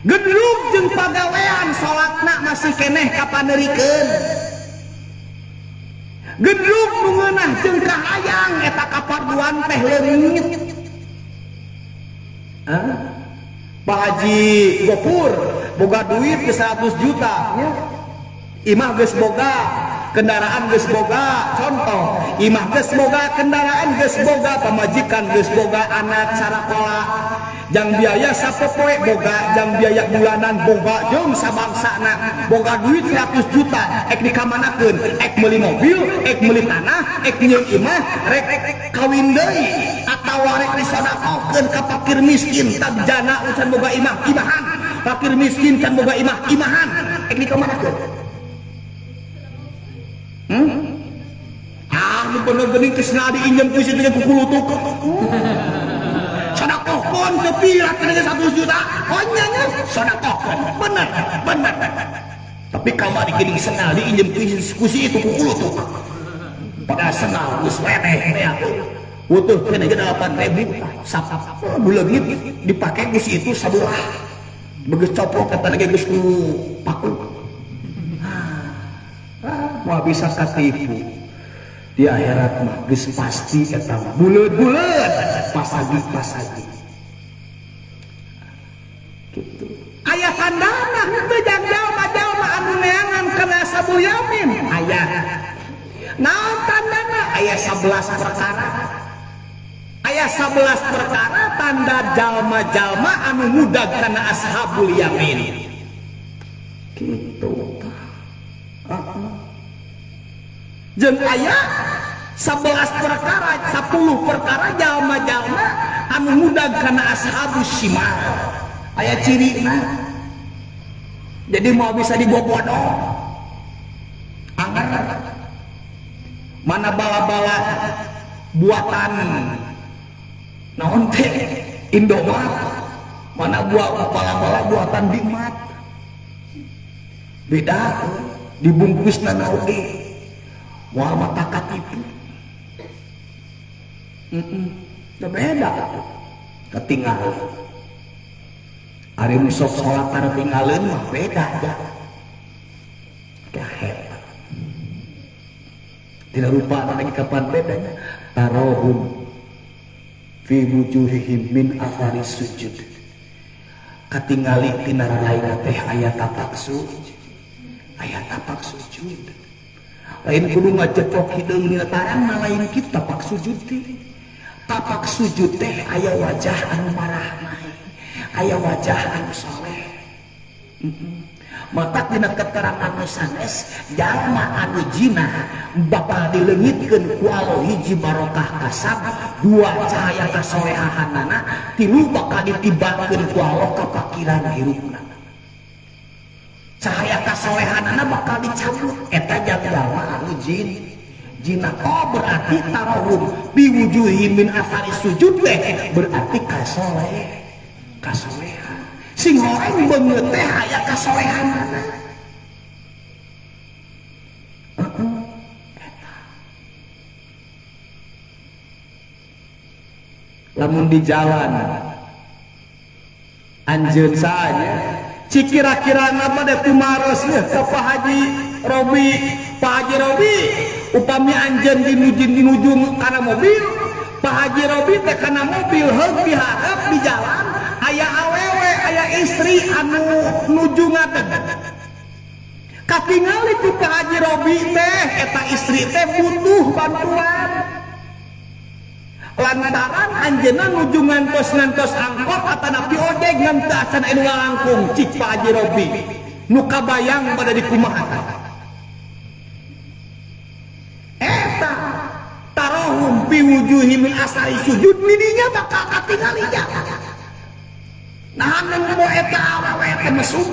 Gedrug jeung pagawean salatna masih keneh kapaneurikeun. Gedrug nu ngeunah jeung kahayang eta kaparduan teh leungit. Hah? Pak Haji Gopur boga duit ke 100 juta nya. Imah geus boga, kendaraan geus boga, contoh imah geus boga, kendaraan geus boga, pamajikan geus boga, anak sarakola, jang biaya sapopoe boga, jang biaya bulanan boga, jeung sabangsana boga duit 100 juta, ek dikamanakeun, ek meuli mobil, ek meuli tanah, ek nyeun imah, rek kawin deui atawa rek disodakohkeun ka fakir miskin, tabjana can boga imah imahan, fakir miskin can boga imah imahan, ek dikamanakeun? Ah, nu bener geuning geus diinjem ku situ ku kulutuk. Sodakohkeun teu pira teh 100 juta. Oh nya nya sodakohkeun. Bener, bener. Tapi kamari geuning senal diinjem ku si itu ku kulutuk. Padahal senal geus leneh teh atuh. Butuh kena 8.000 sap buleungit dipake ku si itu sabelah. Begitu coplok eta lagi geus ku paku. Wah bisa katipu di akhirat mah geus pasti eta mah buleud-buleud pasagi-pasagi gitu. Aya tandana henteu jang jalma-jalma anu neangan kana ashabul yamin aya. Naon tandana? Aya 11 perkara. Aya 11 perkara tanda jalma-jalma anu mudag kana ashabul yamin. Gitu. Jeung aya 11 perkara 10 perkara jalma-jalma anu ngudag kana ashabus shimal aya cirina. Jadi mau bisa dibobodo anggar mana bala-bala buatan naon teh Indomaret, mana buah bala-bala buatan Bigmat, beda dibungkus nana oge moal mata katipu. Beda ketinggalan. Ari nu sok salat tinggalin mah beda aja. Hebat. Tidak lupa lagi kapan bedanya. Tarohum fi wujuhihim min athari sujud. Katingali tina raraina teh aya tapak sujud. Aya tapak sujud. Lain kudu ngajeplok hideung dina tarang mah lain kitu tapak sujud teh. Tapak sujud teh aya wajah anu marahmah, aya wajah anu soleh. Mata dina keterangan nu sanes jalma anu jinah bakal dileungitkeun ku Allah hiji barokah kasab, dua cahaya kasolehahanana, tilu bakal ditibakeun ku Allah kapakiran hirupna. Cahaya kasolehanana bakal dicabut eta jalma anu jinah. Oh berarti tarohum biwujuhi min asari sujud teh berarti kasoleh, kasolehan. Sing horeng beungeut teh aya kasolehanana. Lamun di jalan anjeun saanya cik kira-kira ngapa deh tumaros yeuh ka Pak Haji Robi. Pak Haji Robi upami anjeun dinujung kana mobil, Pak Haji Robi teh kana mobil heug dihareup di jalan aya awewe aya istri anu nuju ngadeg. Katingali ku Pak Haji Robi teh eta istri teh butuh bantuan. Lantaran anjeunna nuju ngantos-ngantos angkot atanapi ojek ngan teu acan anu ngalangkung cik Pak Haji Robi. Nu kabayang pada dikumaha. Eta tarohum fi wujuhi min asari sujud didinya bakal katingali jalan. Nah nemu eta awewe teh mesum.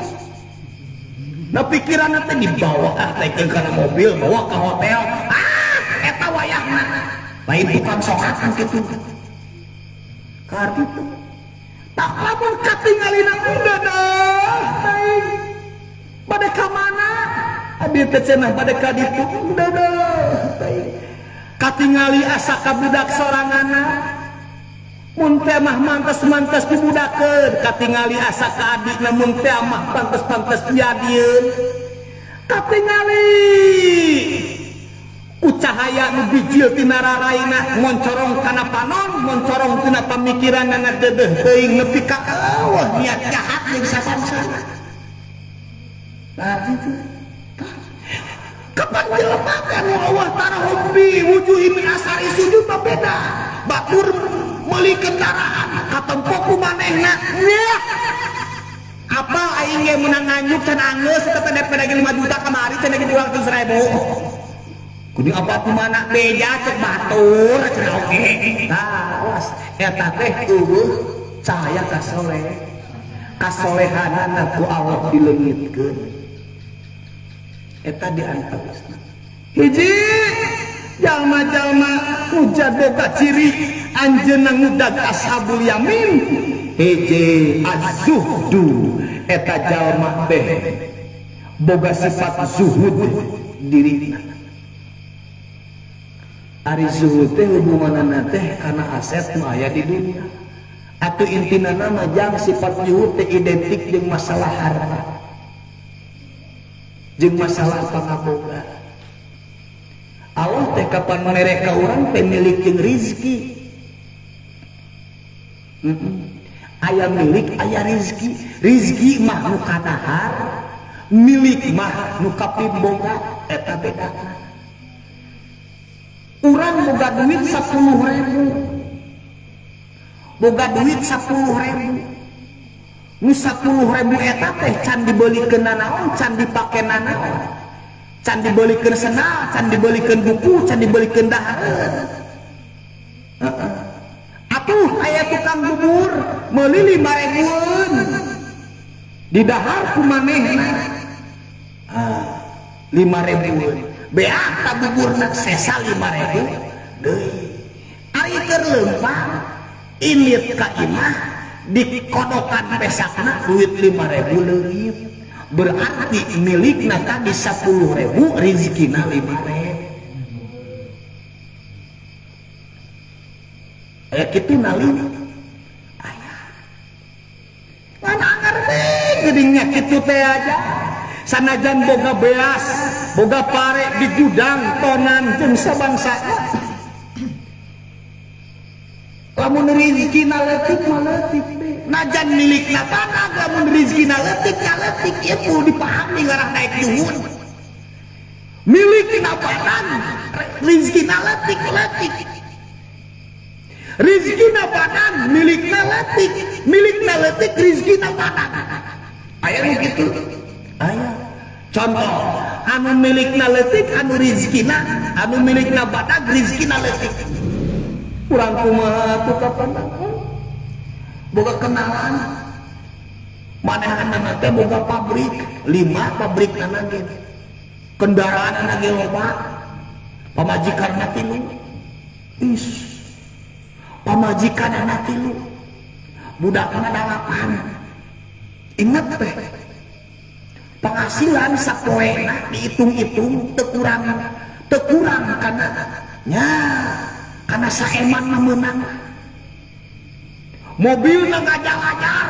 Nah pikiranna teh dibawa ah teh kana mobil bawa ke hotel. Ah eta wayahna. Lain tukang sokat kitu. Kartu tak lamun katingalina udah dah teuing. Bade ka mana? Abi teh cenah bade ka ditu udah dah teuing. Katingali asa ka budak soranganna. Mun teh mah mantes-mantes dibudakeun, katingali asa ka adikna mun teh mah pantes-pantes diadieun. Katingali ku cahaya nu bijil tina raraina moncorong kana panon, moncorong tina pamikiranana deudeuh teuing nepi ka eueuh niat jahat jeung sabangsana. Nah kitu. Kapan jelema teh nu Allah tarahum bi wujuhi min asari sujud mah beda. Batur meuli kendaraan katempo ku manehna. Nyah. Apa aing ge meunang nganjuk can anggeus eta teh DP 5 juta kamari cenah ge 200.000. Kudu apa ku mana beja cek batur cenah oge. Tah awas eta teh eueuh cahaya kasoleh. Kasolehanana ku Allah dileungitkeun. Eta di antawisna. Hiji jalma-jalma hujat boga ciri anjeunna ngudag ashabul yamin. Hiji az-zuhdu eta jalma teh boga sifat zuhud dirina. Ari zuhud teh hubunganna teh kana aset nu aya di dunia. Atuh intina mah jang sifat zuhud teh identik jeung masalah harta, jeung masalah pangaboga. Allah teh kapan mere ka urang teh milik jeung rizki. Aya milik aya rizki. Rizki mah nu kadahar, milik mah nu kapimboga, eta bedana. Urang boga duit 10.000, boga duit 10.000, nu 10.000 eta teh can dibelikeun nanaon, can dipake nanaon, Can dibelikeun sendal, can dibelikeun buku, can dibelikeun dahareun. Heeh. Atuh aya tukang bubur meuli 5.000-eun. Didahar ku manehna. Ah, 5.000-eun. Beak ta buburna sesa 5.000 deui. Ari keur leumpang indit ka imah dikodokan pesakna duit 5.000 leungit. Berarti milikna tadi 10.000, rizkina 5.000. Aya kitu nalin. Aya. Ngan anger teh geuning nya kitu teh aja. Sanajan boga beas, boga pare di gudang tonan jeung sabangsana. Lamun rizkina leutik mah leutik teh. Najan milikna badag lamun rizkina leutik nya leutik ieu kudu dipahami ngarah naik juhud. Milikna badag, rizkina leutik leutik. Rizkina badag, milikna leutik, milikna leutik rizkina badag. Aya nu kitu? Aya. Contoh, anu milikna leutik anu rizkina, anu milikna badag rizkina leutik. Urang kumaha atuh kapan boga kenalan manehanna teh boga pabrik 5 pabrikna ge kendaraanna ge loba pamajikanna 3 is pamajikanna 3 budakna 8 ingat teh penghasilan sapoena dihitung-hitung teu kurang kana nya kana saeman mah meunang. Mobilna ngajar-ngajar.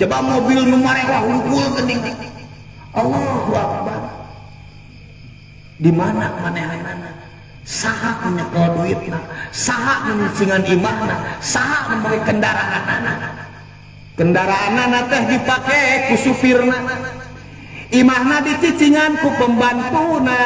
Coba mobil nu marewah hungkul geuning. Allahu Akbar. Di mana manehanana? Saha nu nyekel duitna? Saha nu nyicingan imahna? Saha nu make kendaraanana? Kendaraanana teh dipake ku supirna. Imahna dicicingan ku pembantuna.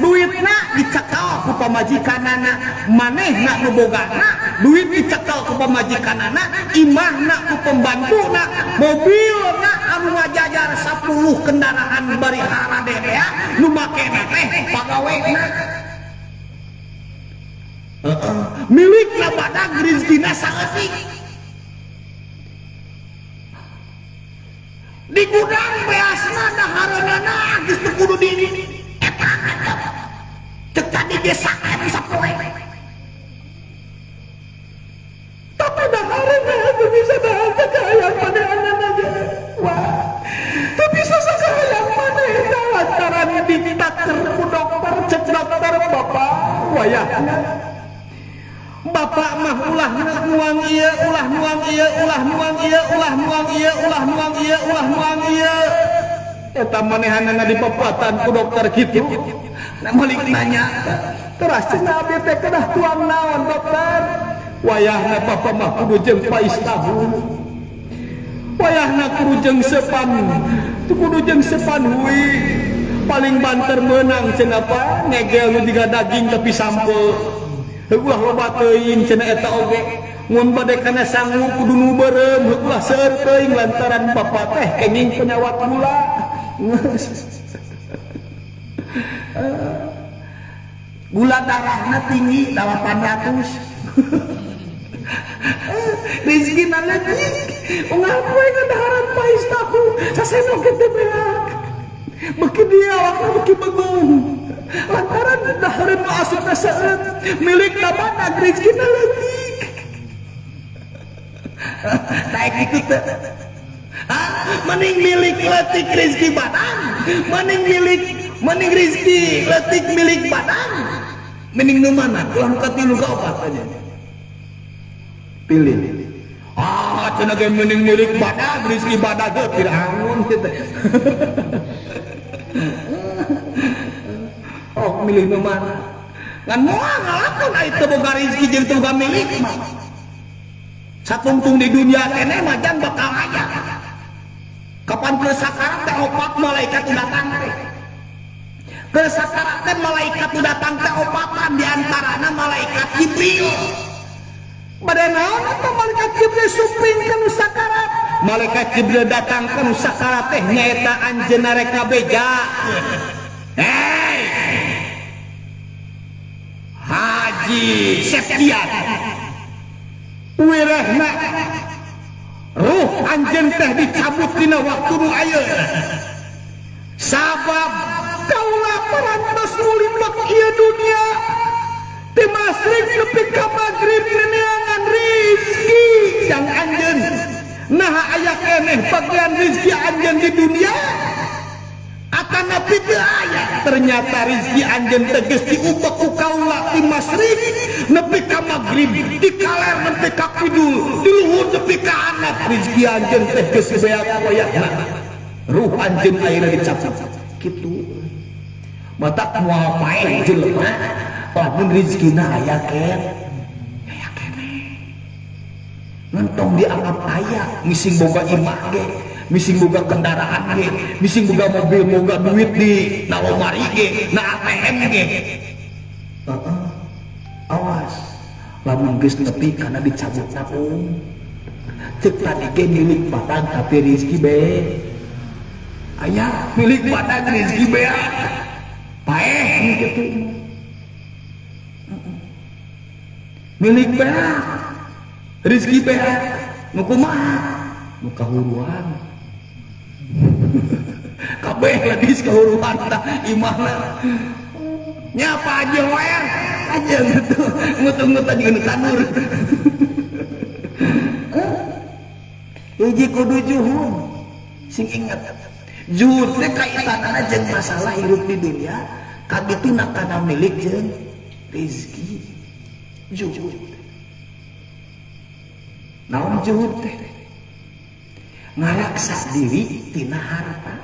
Duitna dicekel ku pamajikanana. Manehna nu bogana, duit dicekel ku pamajikanana, imahna ku pembantuna, mobilna anu ngajajar 10 kendaraan bari haradea nu makena teh pagawena. Heeh, milikna badag rizkina saeutik. Di gudang beasna dahareunana geus teu kudu di eta cek tadi ge saem sapoe. Tapi dahareunna teu bisa dahar sakahayang manehanana ge. Wah, teu bisa sakahayang manehna lantaran ditaker ku dokter cek dokter bapak wayahna. Bapak mah ulah nuang ieu, ulah nuang ieu, ulah nuang ieu, ulah nuang ieu, ulah nuang ieu, ulah nuang ieu. Eta manehanana dipapuatan ku dokter kitu. Nah malik nanya, teras cenah abdi teh kedah tuang naon dokter? Wayahna bapak mah kudu jeung pais tahu. Wayahna kudu jeung sepan, kudu jeung sepan hui. Paling banter meunang cenah apa? Ngegel nu jiga daging tapi sampeu. Heuh loba teuing cenah eta oge. Mun bade kana sangu kudu nu beureum, heuh ulah seueur teuing lantaran bapa teh kenging penyawat gula. Gula darahna tinggi 800. Rezekina leutik. Unggal poe ngadaharan pais tahu, saseno ge teh beak. Beuki dia awakna beuki begung. Lantaran dahareun nu asupna seueut, milikna badag rezekina leutik. Naik kitu teh. Mending milik leutik rezeki badan, mending milik mending rezeki leutik milik badan. Mending nu mana? Ulah nu katilu ka opat aja. Pilih. Ah, cenah ge mending milik badan, rezeki badan ge piraun kitu. Oh, milih nu mana? Ngan moal ngalakonan ai teu boga rezeki jeung teu boga milik mah. Satungtung di dunia keneh mah jang bakal aya. Kapan keur sakarat teh opat malaikat nu datang teh. Keur sakarat teh malaikat nu datang teh opatan di antarana malaikat Jibril. Bade naon eta malaikat Jibril suping ka nu sakarat? Malaikat Jibril datang ka nu sakarat teh nyaeta anjeunna rek ngabejakeun. Hei Haji Septian, wirehna ruh anjeun teh dicabut dina waktu nu ayeuna, sabab kaula parantos ngulimek ieu dunia ti masyrik nepi ka magrib neneangan rizki jang anjeun. Naha aya keneh bagian rizki anjeun di dunia atanapi teu aya? Ternyata rizki anjeun teh geus diubek ku kaula ti masyrik nepi ka magrib, di kaler nepi ka kidul, di luhur nepi ka handap. Rizki anjeun teh geus beak, wayahna ruh anjeun ayeuna dicabut. Kitu matak moal paeh jelema lamun rizkina aya ken aya keneh. Ngan tong dianggap aya mising boga imah ge, mising boga kendaraan ge, mising boga mobil, boga duit di na lomari ge, na ATM ge. Awas lamun geus nepi kana dicabutna. Cek tadi ge milik badan tapi rizki be aya, milik badan rizki beak, paeh gitu. Milik beak, rizki beak, nu kumaha? Nu kahuruan kabeh ladis kahuruan tah imahna nya. Pak Haji Hoer aja gitu ngutung-ngutung jeung tanur. Hiji kudu juhud. Sing ingat, juhud teh kaitanana jeung masalah hirup di dunia kadituna kana milik jeung rizki. Juhud naon? Juhud teh ngaraksa diri tina harta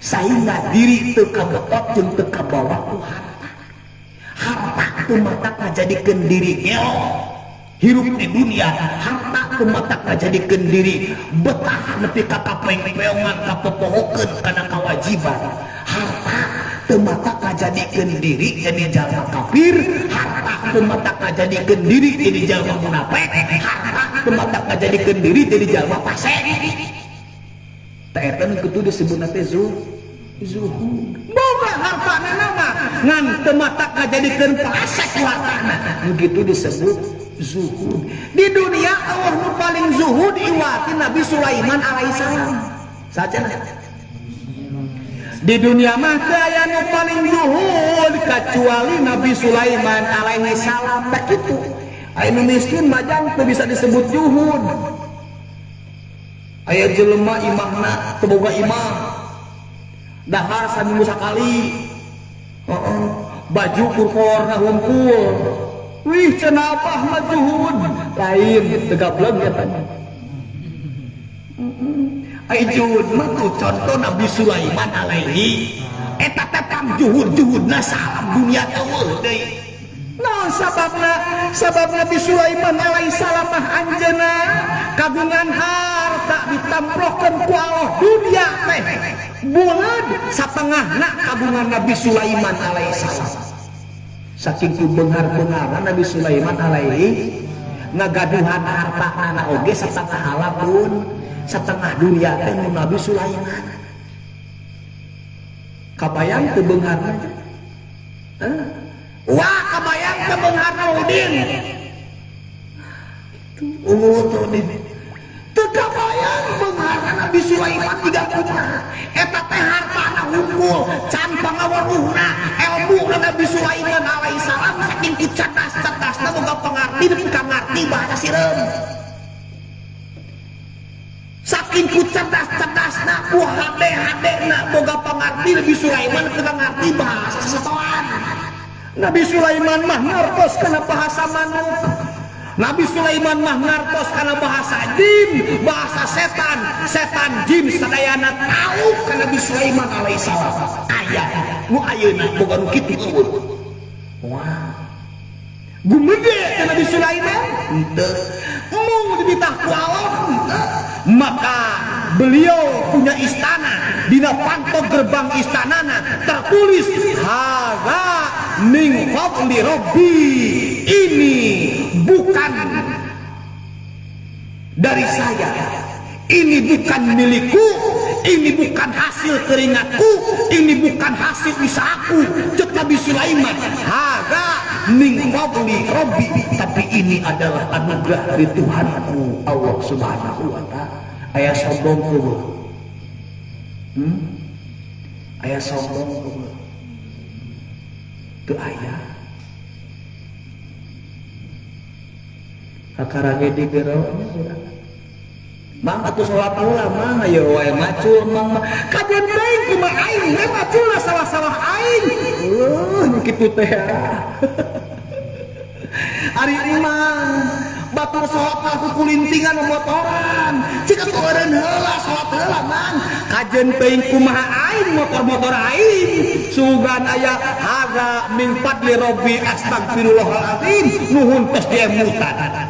sehingga diri teu kabetot jeung teu kabawa ku harta. Harta teu matak ngajadikeun diri gelo hirup di dunia. Harta teu matak ngajadikeun diri betah nepi ka kapeng-peongan, kapopohokeun kana kewajiban. Harta teu matak ngajadikeun diri jadi jalma kafir. Harta teu matak ngajadikeun diri jadi jalma munafik. Harta teu matak ngajadikeun diri jadi jalma fasik. Tah, eta nu kitu disebutna teh zuhud. Boga hartana mah ngan teu matak ngajadikeun fasik ku hartana, nu kitu disebut zuhud. Di dunia Allah nu paling zuhud iwati Nabi Sulaiman alaihissalam saja. Di dunia mah teu aya nu paling zuhud kecuali Nabi Sulaiman alaihi salam. Tak kitu. Aya nu miskin majang teu bisa disebut zuhud. Aya jelema imahna teu boga imah, dahar saminggu sakali. Heeh, baju kurkorna hungkul. Wih, cenah abah mah zuhud. Lain, teu gableng eta. Ai juhud mah tuh contoh Nabi Sulaiman alaihi, eta teh pang juhud juhudna salam dunia eueuh deui. Naon sababna? Sabab Nabi Sulaiman alaihi salam mah anjeunna kagungan harta ditamplokeun ku Allah dunia teh buleud satengahna kagungan Nabi Sulaiman alaihi salam. Saking ku beunghar-beungharna Nabi Sulaiman alaihi ngagaduhan harta nana oge satengah halapun setengah dunia teh nu Nabi Sulaiman. Kabayang teu beungharna? Hah? Wah, kabayang teu beungharna, Udin? Ungu tuh Udin teu kabayang beungharna Nabi Sulaiman tiga kumaha. Eta teh hartana hungkul can pangaweruhna ilmu Nabi Sulaiman alaihi salam. Saking ku cerdas-cerdasna, boga pangarti nepi ka ngarti bahasa sireum. Saking ku cerdas-cerdasna, ku hade-hadena, boga pangarti, Nabi Sulaiman teu ngarti bahasa sasatoan. Nabi Sulaiman mah ngartos kana bahasa manuk. Nabi Sulaiman mah ngartos kana bahasa jin, bahasa setan. Setan jin sadayana tahu ka Nabi Sulaiman alaihissalam. Aya nu ayeuna boga nu kitu euweuh. Wah, gumede ka Nabi Sulaiman henteu, mung dititah ku Allah henteu. Maka beliau punya istana, dina panto gerbang istanana tertulis hadza min fadli rabbi, ini bukan dari saya, Ini bukan milikku, ini bukan hasil keringatku, ini bukan hasil usahaku. Cek Nabi Sulaiman, hadza min fadli Rabbi, tapi ini adalah anugerah dari Tuhanku Allah Subhanahu wa taala. Aya sombong eueuh? Hmm? Aya sombong eueuh? Teu aya. Kakarage di gero nya urang. Mang atuh salat heula mang ayo wae macul mang mah. Kajian teuing kumaha aing we macul salah-salah aing. Eueuh nu kitu teh. Ari emang batur salat mah kukulintingan motoran. Cik atuh eureun heula salat heula mang. Kajian teuing kumaha aing motor-motor aing. Sugan aya hadza min fadli rabbi astagfirullahalazim nuhun tos diemutan.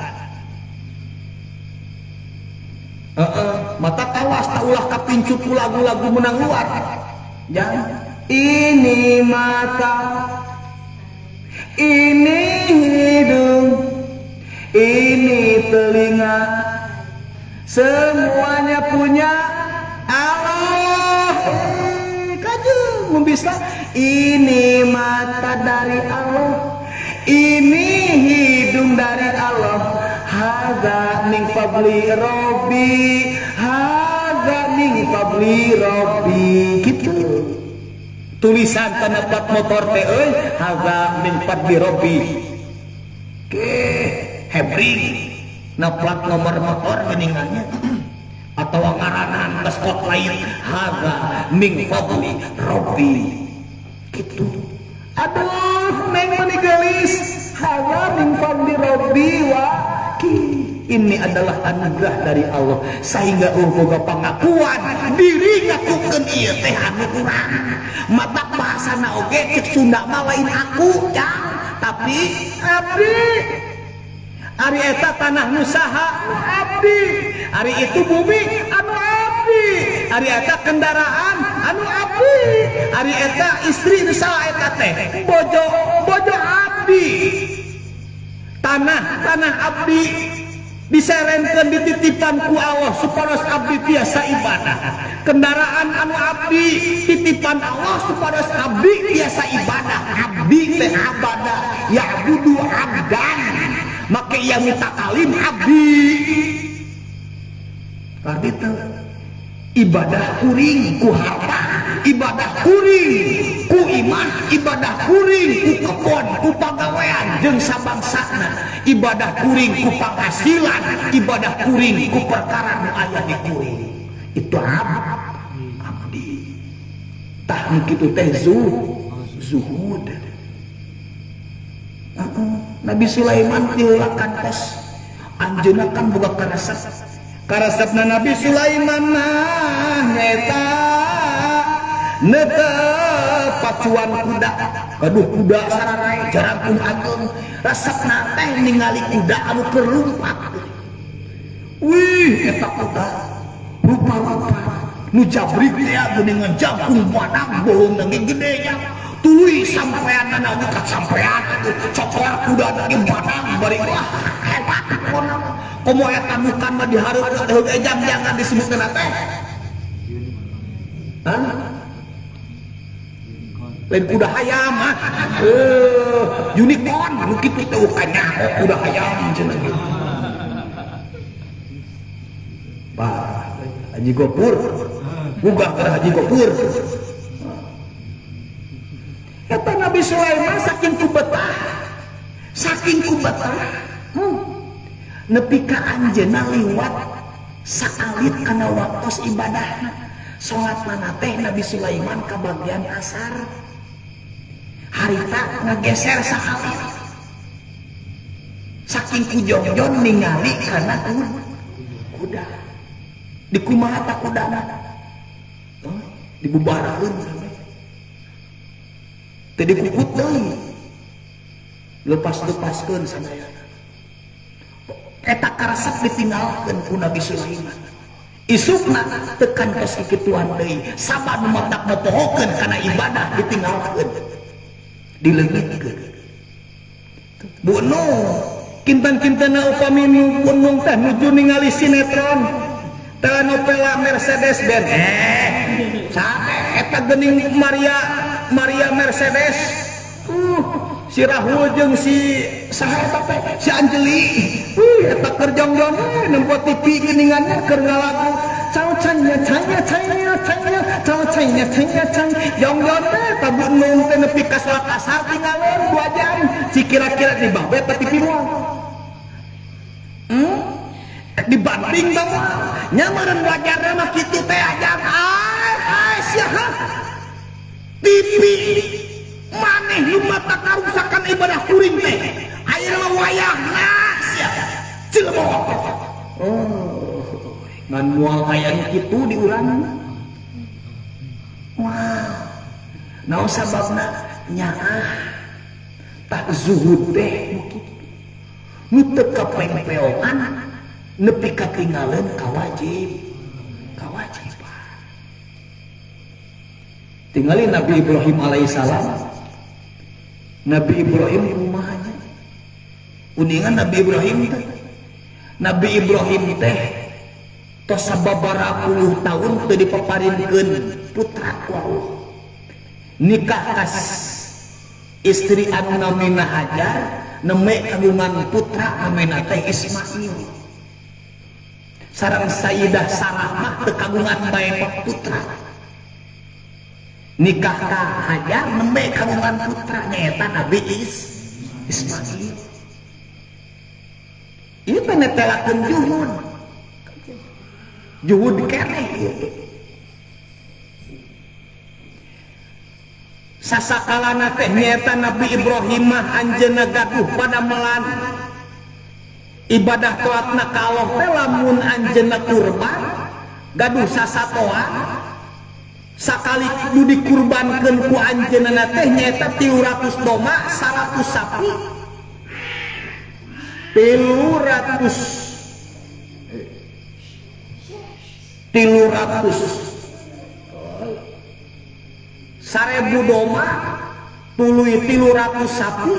Mata kawas tak ulah kapincut ku lagu-lagu menang luar. Jangan. Ini mata, ini hidung, ini telinga, semuanya punya Allah. Kajeng bisa. Ini mata dari Allah, ini hidung dari Allah. Hadza min fadli Rabbi, hadza min fadli Rabbi. Gitu. Tulisan tanah plat motor teh euy, hadza min fadli Rabbi. Ke hebring na plat nomor motor geuningannya atau ngaranan beskot lain, hadza min fadli Rabbi. Gitu. Aduh, neng meni geulis, hadza min fadli Rabbi wa ki. Ini adalah anugerah dari Allah sehingga boga pengakuan diri ngakukeun ieu teh anu urang. Mata bahasana oge cek Sunda mah lain aku cang, tapi abdi. Ari eta tanah nu saha? Nu abdi. Ari itu bumi anu abdi. Ari eta kendaraan anu abdi. Ari eta istri nu saha eta teh? Bojo, bojo abdi. Tanah, tanah abdi diserenkeun dititipan ku Allah supados abdi tiasa ibadah. Kendaraan anu abdi titipan Allah supados abdi tiasa ibadah. Abdi teh abada ya'budu abdan. Make ia mutakalim abdi. Arti teh ibadah kuring ku harta, ibadah kuring ku imah, ibadah kuring ku kebon, ku pagawean jeung sabangsana, ibadah kuring ku penghasilan, ibadah kuring ku perkara nu aya di kuring. Itu abdi. Tah nu kitu teh zuhud. Nabi Sulaiman diheula kantos anjeunna kan boga karesep. Karesepna Nabi Sulaiman mah nyaeta netep pacuan kuda. Aduh kuda sararai jarangkung ageung. Resepna teh ningali kuda anu keur lumpat. Wih eta kuda rupa-rupa nu jabrik teh geuningan jangkung badak bohong ge gede nya. Tuluy sampeanna oge ka sampean atuh cokor kuda ge badak bari wah hebat pokona. Komo eta nu kan mah dihareup teh ejang jangan disebutkeun teh. Hah? Lain kuda hayam ah. Unicorn nu kitu teh kanyaho kuda hayam cenah gitu. Bah, Haji Gopur. Gugah ke Haji Gopur. Kata Nabi Sulaiman saking kubetah. Saking kubetah. Nepi ka anjeunna liwat saalit kana waktos ibadahna. Salat mana teh Nabi Sulaiman ka bagian asar. Harita ngageser saalit. Saking kujongjon ningali kana kuda. Dikumaha ta kudana? Oh, dibubarkeun sampe. Teu dikukut deui. Lepas-lepaskeun sadayana. Eta karesep ditinggalkeun ku Nabi Sulaiman. Isukna tekan tos kikituan deui. Saban nu matak mopohokeun kana ibadah ditinggalkeun. Dileungitkeun. Bu Nu, kinten-kintena upami nu punung teh nuju ningali sinetron. Telenovela Mercedes Benz. Saha eta geuning Maria Maria Mercedes. Si Rahul jeung si saha eta teh? Si Anjeli. Eta keur jongjon nempo TV geuningannya keur ngalagu. Cao canya canya canya canya cao canya canya canya jongjon teh tabu nung teh nepi ka salat asar tinggalin 2 jam. Si kira-kira di bawah eta TV moal. Dibanting bang nya meureun wajarna mah kitu teh ajang. Ai sia TV maneh nu mata karuksakan ibadah kuring teh. Ayeuna mah wayahna sia. Cilemot. Oh, ngan moal aya nu kitu di urang. Wah. Naon sababna? Nyaah. Tak zuhud teh nu kitu. Nu teu kapengpeongan nepi katinggalin kawajib. Kawajiban. Tinggalin Nabi Ibrahim alaihissalam. Nabi Ibrahim kumahanya. Uningan Nabi Ibrahim teh. Nabi Ibrahim teh tos sababaraha puluh tahun teu dipaparinkeun putra ku Allah. Nikah kas istri anu namina Hajar, nembe kagungan putra namina teh Ismail. Sareng Sayyidah Sarah mah teu kagungan bae putra. Nikah ka Hajar nembe kagungan putra nyaeta Nabi Ismail. Ieu teh netelakeun juhud. Juhud keneh ieu teh. Sasakalana teh nyaeta Nabi Ibrahim mah anjeunna gaduh padamelan. Ibadah taatna ka Allah teh lamun anjeunna kurban gaduh sasatoan sakali nu dikurbankeun ku anjeunna teh nyaeta 300 domba, 100 sapi. 300 1000 domba tuluy 300 sapi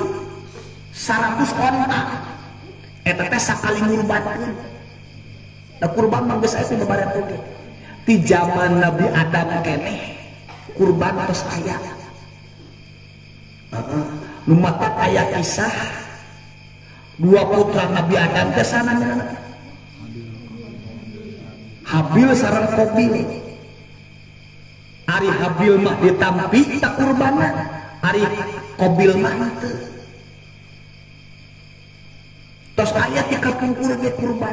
100 onta. Eta teh sakali ngurbankeun. Da kurban mah geus aya teh babarean oge. Ti zaman Nabi Adam keneh kurban tos aya. Heeh. Nu matak aya kisah dua putra Nabi Adam teh sana ngaranna. Habil sareng Qabil. Ari Habil mah ditampi tak kurbanna, ari Qabil mah henteu. Tos aya ti kapungkur ge kurban.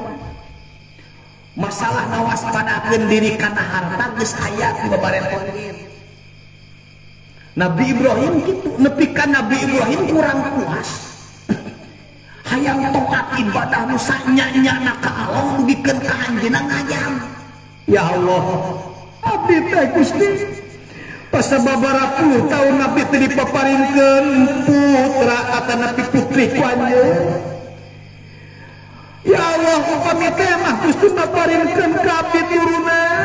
Masalah ngawaspadakeun diri kana harta geus aya di babareton. Nabi Ibrahim kitu, nepi ka Nabi Ibrahim kurang puas. Hayang taat ibadah nu sanya-nyana ka Allah dugikeun ka anjeunna ngayam. Ya Allah, abdi teh Gusti pasababaraha puluh tahun abdi teh dipaparinkeun putra atanapi putri ku anjeun. Ya Allah, upami teh mah Gusti maparinkeun ka abdi turunan.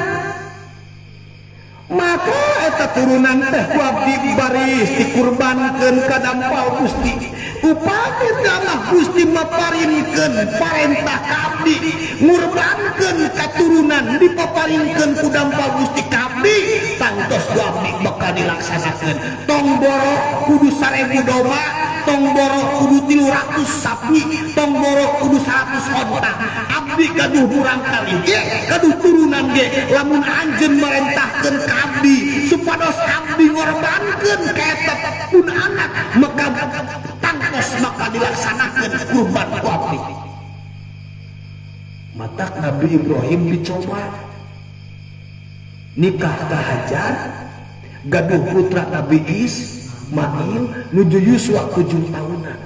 Maka eta turunan teh ku abdi baris dikurbankeun ka dampal Gusti. Upami teh mah Gusti maparinkeun parentah ka abdi ngurbankeun katurunan dipaparinkeun ku dampal Gusti ka abdi, tangtos ku abdi bakal dilaksanakeun. Tong boro kudu 1000 domba, tong boro kudu 300 sapi, tong boro kudu 100 onta. Abdi gaduh murangkali ge, gaduh turunan ge, lamun anjeun marentahkeun ka abdi supados abdi ngorbankeun ka eta pun anak, maka tangtos maka dilaksanakeun kurban ku abdi. Matak Nabi Ibrahim dicoba nikah ka Hajar, gaduh putra Nabi Ismail nuju yuswa 7 tahunan.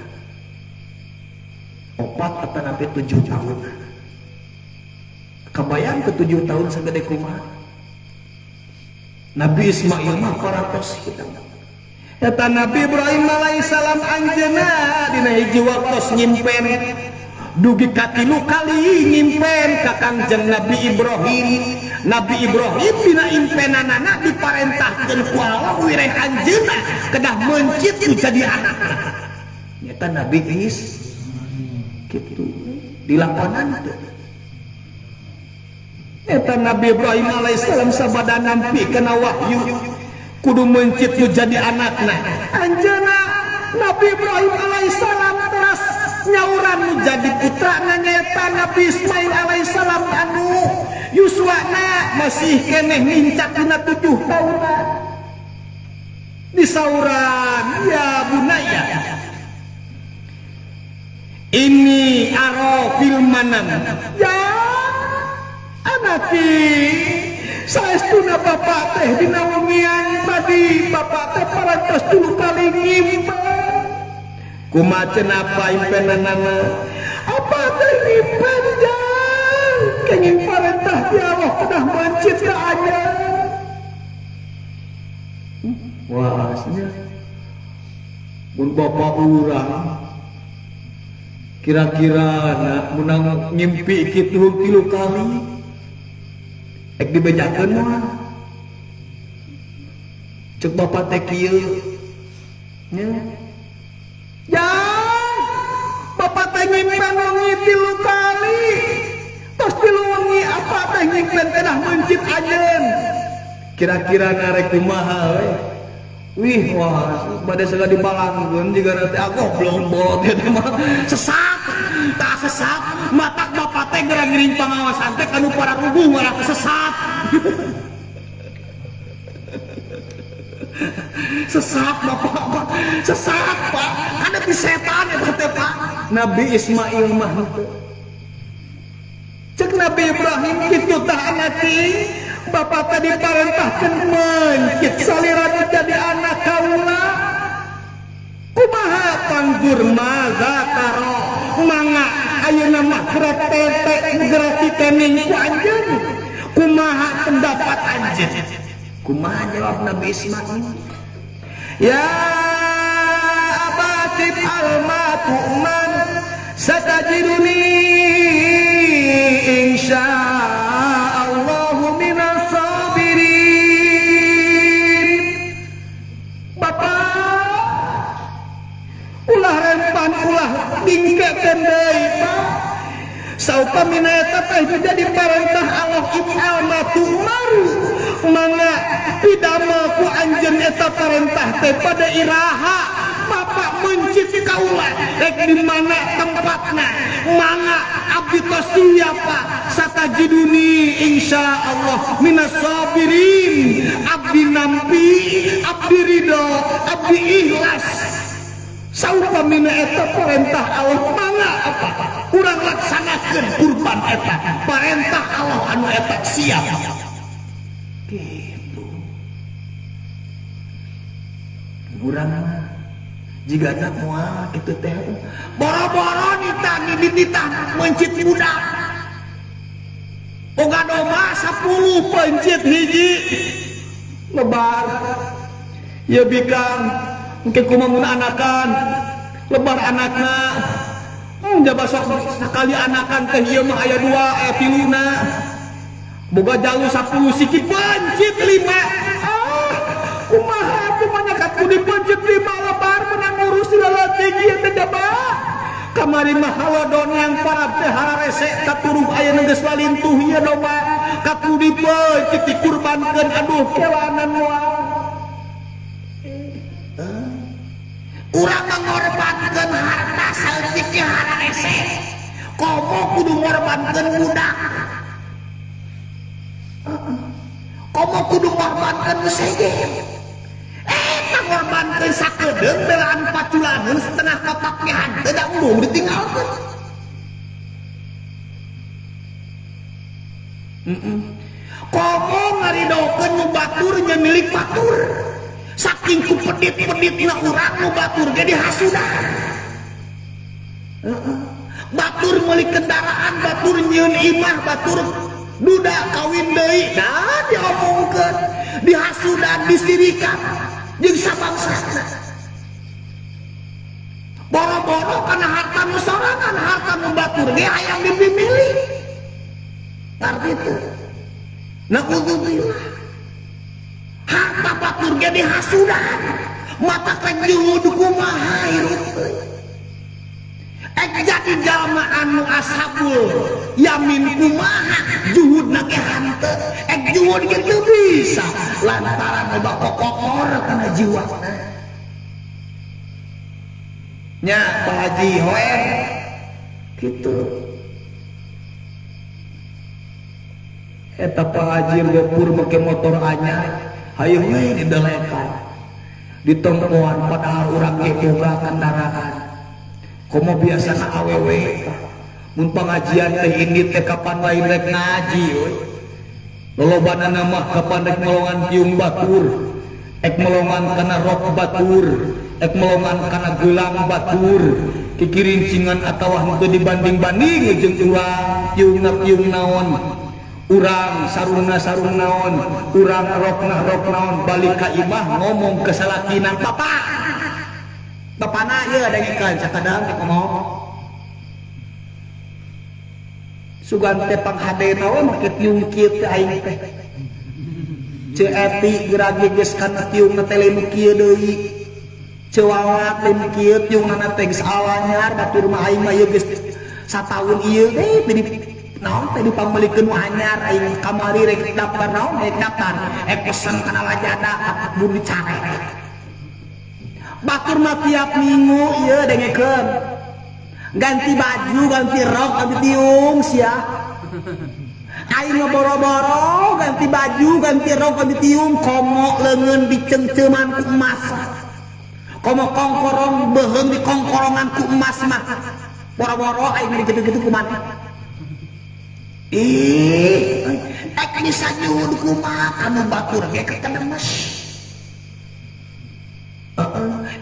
4 atanapi 7 tahunan. Kabayang ke 7 tahun sagede kumaha? Nabi Ismail mah parantos hidang. Eta Nabi Ibrahim alaihissalam anjeunna dina hiji waktos nyimpen dugi katilu kali nyimpen ka Kangjeng Nabi Ibrahim. Nabi Ibrahim dina impenanana diparentahkeun ku Allah wireh anjeunna kedah meuncit nu jadi anakna. Nyata Nabi Is kitu dilakonan teu. Eta Nabi Ibrahim alaihissalam sabada nampi kana wahyu kudu mencit nu jadi anakna. Anjeunna Nabi Ibrahim alaihissalam teras nyauran nu jadi putrana nyaeta Nabi Ismail alaihissalam anu yuswana masih keneh nincak dina 7 tahunan. Disauran ya bunaya ini aro fil manam ya anaki saestuna bapak teh dina wengian tadi bapak teh parantos 3 kali ngimpen. Kumaha cenah apa impenanana? Apa teh ngimpen jang kenging parentah ti Allah kedah mencit ka anjeun. Wah nya mun bapak urang kira-kira na menang ngimpi kitu 3 kali ek dibejakeun moal cek bapak teh kieu nya jang bapak teh ngimpen wengi 3 kali tos 3 wengi apa teh ngimpen kedah mencit anjeun kira-kira narek kumaha we. Wih wah bade segala dibalangkeun jiga teh goblok bolot teh mah sesat tak sesat matak bapak teh geura ngiring pangawasan teh kanu para ruguh malah sesat. Sesat bapak pak sesat pak kada ti setan eta teh pak. Nabi Ismail mah henteu. Cek Nabi Ibrahim kitu tah anaki bapak tadi parentahkeun mencit salira jadi anak kaula. Kumaha panggur maza taro mangga ayeuna mah geura tete geura titening ku anjeun. Kumaha pendapat anjeun? Kumaha jawab Nabi Ismail? Ya abati alma tu'man satajiduni insyaallahu minas sabirin. Bapak ulah rempan ulah dingkekeun deui Pak. Saupamina eta teh jadi parentah Allah if'al ma tu'maru mangga pidamel ku anjeun eta parentah teh pada iraha bapak mencit kaula rek di mana tempatna mangga abdi tos siap Pak. Satajiduni insyaallah minas sabirin. Abdi nampi abdi ridho abdi ikhlas. Saupamina eta parentah Allah mangga apa urang laksanakeun kurban eta parentah Allah anu eta siap gitu. Urang mah jiga tak moal kitu teh boro-boro nitah dititah mencit budak boga domba 10 pencit hiji lebar ya bikang mungkin kumaha mun anakan lebar anakna jaba sok sakali anakan teh ieu mah aya 2 aya 3 boga jalu 10 siki pencit 5 ah kumaha kumaha nyakat ku dipencit 5 lebar menang ngurus lalatik ieu teh jaba kamari mah halodon yang parab teh hararese katuruh aya geus lalintuh ieu domba katuh dipencit dikurbankeun aduh kelanan moal. Urang mengorbankan harta saeutik ge hararese komo kudu ngorbankeun budak komo kudu ngorbankeun nu sejen eta ngorbankeun sakedeung belaan paculaneun setengah kotak ge henteu da embung ditinggalkeun. Komo ngaridokeun nu batur nya milik batur saking ku pedit-peditna urang nu batur ge dihasudan. Batur meuli kendaraan, batur nyieun imah, batur duda kawin deui, dah diomongkeun, dihasudan, disirikan jeung sabangsana. Boro-boro kana harta nu sorangan, harta nu batur ge hayang dipimilih. Ngarti teu? Naudzubillah. Harta batur ge dihasudan, mata rek juhud kumaha hirup teh. Ek jadi jalma anu ashabul yamin kumaha juhudna ge hanteu. Ek juhud ge teu bisa lantaran loba kokotor kana jiwana. Nya Pak Haji Hoer kitu. Eta Pak Haji Gopur make motor anyar hayu we didelekan ditempoan padahal urang ge boga kendaraan. Komo biasana awewe mun pangajian teh ini teh kapan lain rek ngaji we. Lolobana mah kapan rek melongan tiung batur, ek melongan kana rok batur, ek melongan kana gelang batur, kikirincingan atawa henteu dibanding-banding jeung urang tiungna tiung naon, urang sarungna sarung naon, urang rokna rok naon, balik ka imah ngomong ke salakina, "Bapak, bapana ieu dangekeun sakadang ngomong." Sugan teh panghadena we make tiung kieu teh aing teh. Ceu Eti geura geus kana tiungna teh lain kieu deui. Ceu Wawat lain kieu tiungna teh geus alanyar batur mah aing mah ieu geus sataun ieu teh di naon teh dipamelikeun nu anyar aing kamari rek daftar naon rek daftar ek pesen kana lajada buru dicarek. Batur mah tiap minggu ieu dengekeun. Ganti baju, ganti rok, ganti tiung sia. Aing mah boro-boro ganti baju, ganti rok, ganti tiung, komo leungeun dicengceuman ku emas. Komo kongkorong beuheung dikongkorongan ku emas mah. Boro-boro aing dikitu-kitu kumaha. Ih, ek bisa nyuhun kumaha kanu batur ge kekedemes.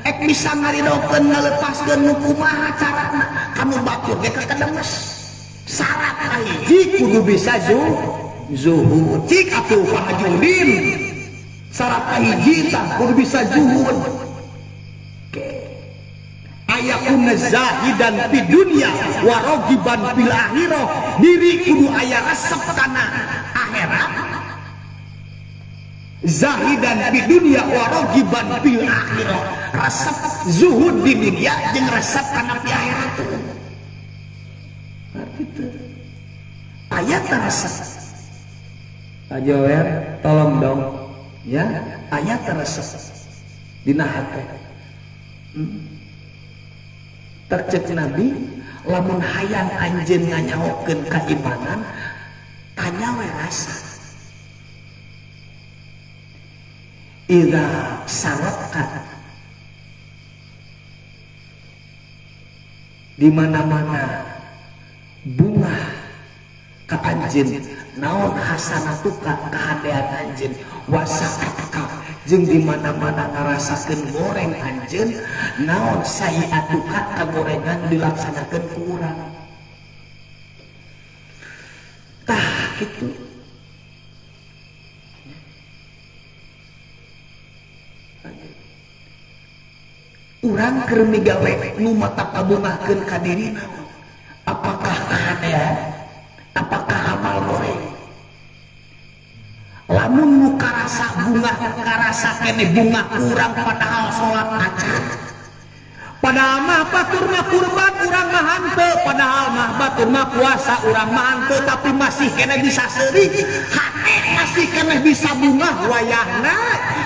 Ek bisa ngaridokeun ngalepaskeun nu kumaha carana kanu batur ge kekedemes. Syarat kahiji kudu bisa zuhud. Cik atuh Pak Haji Udin. Syarat kahiji tah kudu bisa zuhud. Ayakuna zahidan fi dunya wa ragiban fil akhirah. Diri kudu aya resep kana akhirat. Zahidan fi dunya wa ragiban fil akhirah. Resep zuhud di dunia jeung resep kana di akhirat. Gitu. Aya teh resep. Pak Jower, tolong dong ya, aya teh resep dina hate. Tercek Nabi, lamun hayang anjeun nganyahokeun keimanan, tanya we rasa. Idza saratka, di mana-mana bunga ka anjeun, naon hasanatuka kahadean anjeun, wasaatka jeung di mana-mana ngarasakeun goreng anjeun, naon sayiatuka kagorengan dilaksanakeun ku urang. Tah kitu. Urang keur migawe nu mata pabungahkeun ka dirina, apakah kahadean, apakah amal goreng? Lamun nu karasa bungah karasa kene bungah urang padahal salat acan, padahal mah batur mah kurban urang mah hanteu, padahal mah batur mah puasa urang mah hanteu, tapi masih kene bisa seuri, hate masih kene bisa bungah wayahna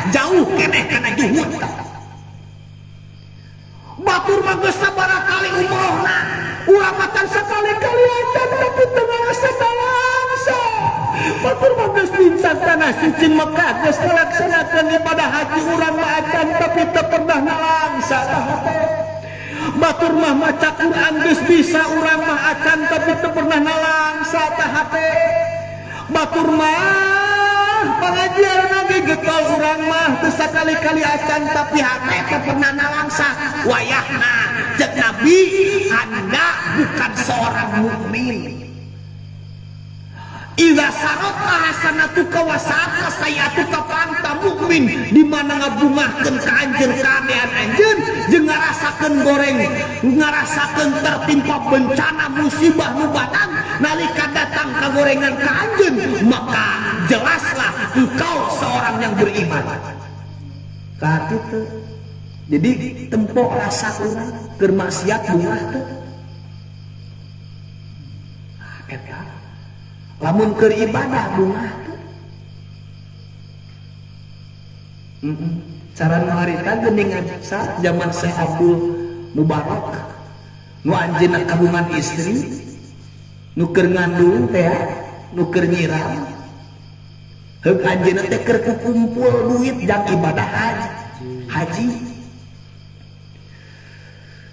jauh kene kana juhud. Batur mah geus sabaraha kali umrohna, urang mah can sakali-kali acan tapi teu ngarasa balangsa. Batur mah geus lincah tanah suci Mekah, geus ngalaksanakeun ibadah haji urang mah acan tapi teu pernah nalangsa. Batur mah maca Quran geus bisa urang mah acan tapi teu pernah nalangsa tah hate. Batur mah pengajian ge getol urang mah teu sakali-kali acan tapi hate teu pernah nalangsa. Wayahna ceuk Nabi, Anda bukan seorang mukmin. Idza saraka hasanatuka wa sa'aka sayiatuka fa anta mukmin. Di mana ngabungahkeun ka anjeun kahadean anjeun jeung ngarasakeun goreng, ngarasakeun tertimpa bencana musibah nu batang nalika datang kagorengan ka anjeun, maka jelaslah engkau seorang yang beriman. Ka kitu. Jadi tempo rasa urang keur maksiat bungah teh. Eta lamun keur ibadah bungah teu. Cara nu harita geuning sa zaman Syekh Abdul Mubarak nu anjeunna kagungan istri nu keur ngandung teh nu keur nyiram heug anjeunna teh keur kukumpul duit jang ibadah haji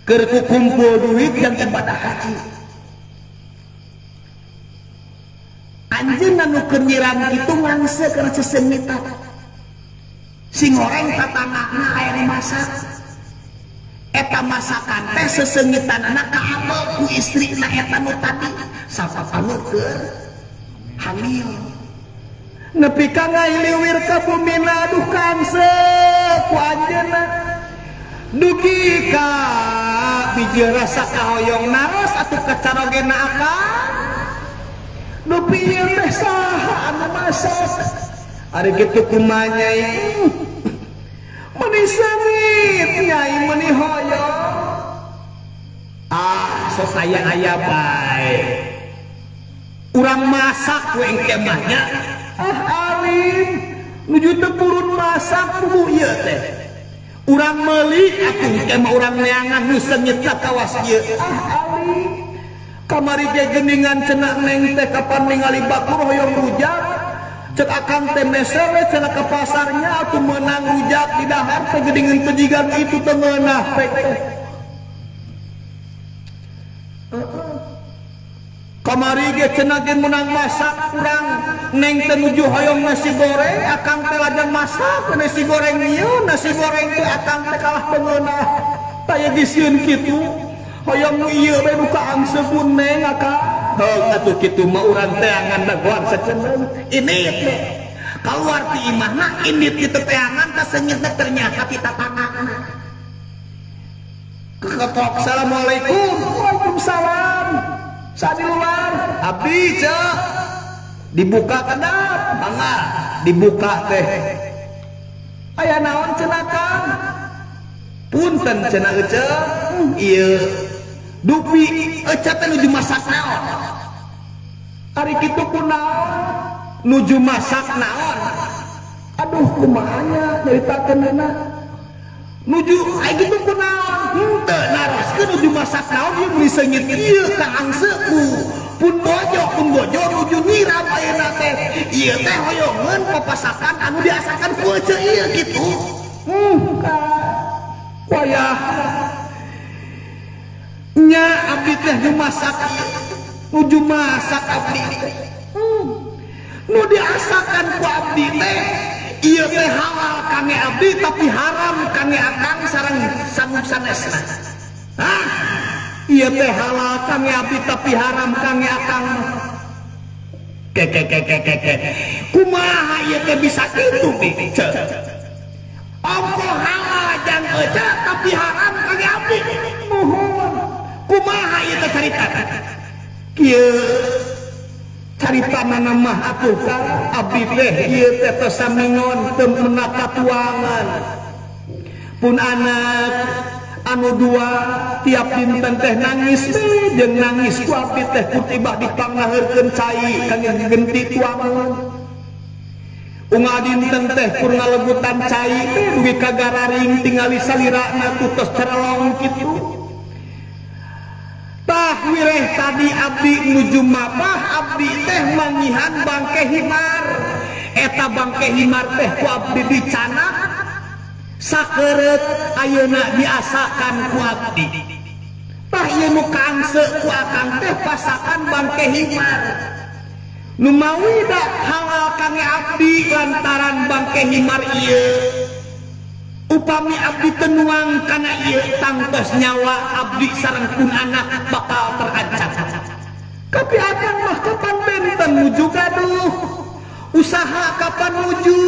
keur kukumpul duit jang ibadah haji. Anjeunna nu keur nyiram kitu ngangse kana sesengitan sing goreng tatanana aya nu masak eta masakan teh sesengitanana kaapel ku istrina eta nu tadi sapapanu keur hamil nepi ka ngailiwir ka bumina aduh kangse ku anjeunna dugi ka biji rasa kahoyong naros atuh kacarogena akang dupi ieu teh saha anu masak ari kitu kumaha nyai meuni seungit nyai meuni hoyong ah sok aya-aya bae urang masak we engke mah nya ah alim nuju teu purun masak bubu ieu teh urang meuli atuh engke mah urang neangan nu seungitna kawas ieu ah alim kamari ge geuningan cenah neng teh kapan ningali batur hoyong rujak cek akang teh meser we cenah ke pasarnya atuh meunang rujak di dahar teh geuningan teu jiga nu itu teu meunah pek teh. Kamari ge cenah ge meunang masak urang neng teh nuju hoyong nasi goreng akang teh lajang masak nasi goreng ieu nasi goreng teh akang teh kalah teu meunah taya disieun kitu hoyong nu ieu we nu kaangseupun neng akang heung atuh kitu mah urang teangan dagoan sacendeung ini teh kaluar ti imahna indit di teteangan teh seungitna ternyata ti tatangana keketok assalamualaikum waalaikumsalam sadi luar abdi cek dibuka kedap mangga dibuka teh aya naon cenah kang punten cenah ece ieu dupi ece teh nuju masak naon ari kitu kunaon nuju masak naon aduh kumaha nya nyaritakeunna nuju ai kitu kunaon henteu naroskeun nuju masak naon ieu meuni seungit ieu ka angsepu pun bojo nuju nyiram ayeuna teh ieu teh hoyongeun papasakan anu diasakan ku ece ieu kitu ka wayah nya abdi teh nu masak nuju masak abdi teh nu diasakan ku abdi teh ieu teh halal kangge abdi tapi haram kangge akang sareng sanesna. Hah? Ieu teh halal kangge abdi tapi haram kangge akang. Ke ke ke ke ke ke. Kumaha ieu teh bisa kitu bi? Ongko halal jang ece tapi haram kangge abdi. Muhun. Kumaha ieu teh carita? Kieu carita mah atuh ka abdi teh ieu teh tos samingon teu menak katuangan. Pun anak anu dua tiap dinten teh nangis we jeung nangis ku abdi teh kutibah dipangnaheurkeun cai kangge genti tuangan. Unggal dinten teh kur ngalegutan cai teh dugi ka gararing tingali salirana tutos cerelong kitu. Tah wireh tadi abdi nuju mapah abdi teh mangihan bangke himar. Eta bangke himar teh ku abdi dicanak sakeureut ayeuna diasakan ku abdi. Tah ieu nu kaangse ku akang teh pasakan bangke himar. Nu mawi da halal kangge abdi lantaran bangke himar ieu. Upami abdi teu nuang kana ieu tangtos nyawa abdi sareng pun anak bakal terancam. Tapi akang mah kapan benten nuju gaduh usaha kapan nuju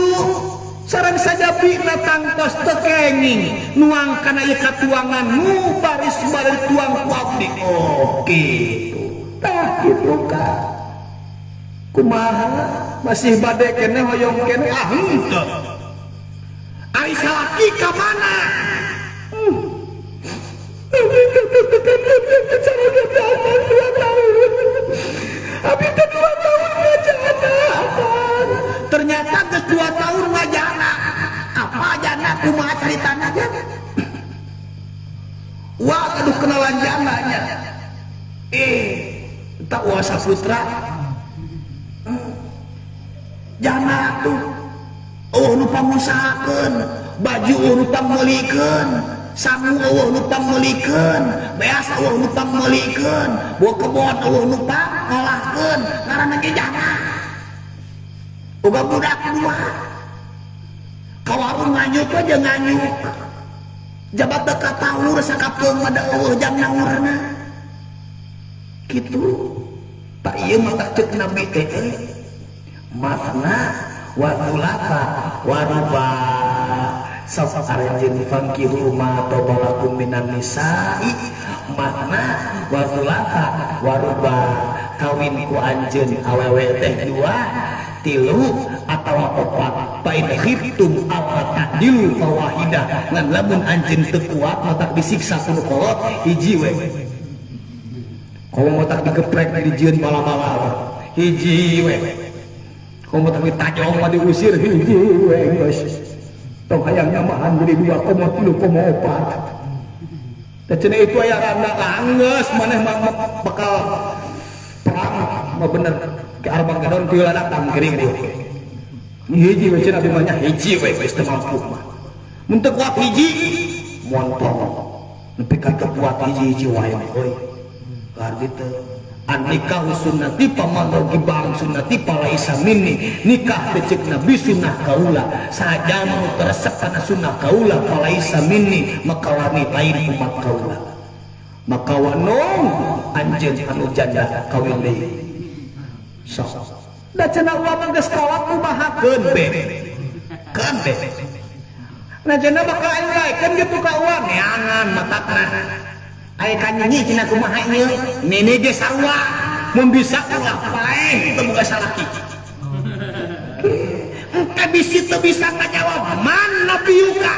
sareng sajabina tangtos teu kenging nuang kana ieu katuangan nu baris bari tuang ku abdi. Oh kitu tah kitu ka kumaha masih bade keneh hoyong keneh ah henteu. Ari salaki ka mana? Janda kumaha caritana nya? Wah, aduh, kenalan jandanya. Eh, tak Wa Saputra. Janda tuh. Oh, nu pangusahakeun, baju oh nu pangmeulikeun, sangu euweuh nu pangmeulikeun, beas euweuh nu pangmeulikeun, buah kebon euweuh nu pangolahkeun, ngaranna ge janda. Boga budak dua. Ka warung nganyuk aja nganyuk. Jabat teu katahur sakapeung mah da euweuh jam naurna. Kitu. Tak ieu mah tak ceuk Nabi teh euy. Masna wa thulatha wa ruba. Sok aranjeun fankihu ma thaba lakum minan nisa'i masna wa thulatha wa ruba. Kawin ku anjeun awewe teh dua, tilu atawa opat. Fa in khiftum alla ta'dilu fawahidah. Ngan lamun anjeun teu kuat matak disiksa ku nu kolot hiji we. Komo matak digeprek dijieun bala-bala hiji we. Komo matak ditajong mah diusir hiji we geus. Tong hayang nyamahan jadi dua komo tilu komo opat. Teh cenah itu aya randa langgeus maneh mah bakal perang mah bener ke Armageddon teu datang gering we. Hiji we cenah abdi mah nya, hiji we geus teu mampu mah. Mun teu kuat hiji montong. Nepi ka teu kuat hiji-hiji wae euy. Gar gitu. An nikahu sunnati faman raghiba an sunnati falaisa minni. Nikah teh ceuk Nabi sunnah kaula. Saha jalma nu teu resep kana sunnah kaula falaisa minni, maka wani lain umat kaula. Maka wanong anjeun anu janda kawin deui. Sok. Da cenah uang mah geus kolot kumahakeun be. Keun be. Nah cenah bakal anu laekeun kitu ka uang neangan matakna. Aya kanyinyi cenah kumaha ieu? Nene ge sarua. Mun bisa ulah paeh teu boga salaki. Engke bisi teu bisa ngajawab man nabiyuka.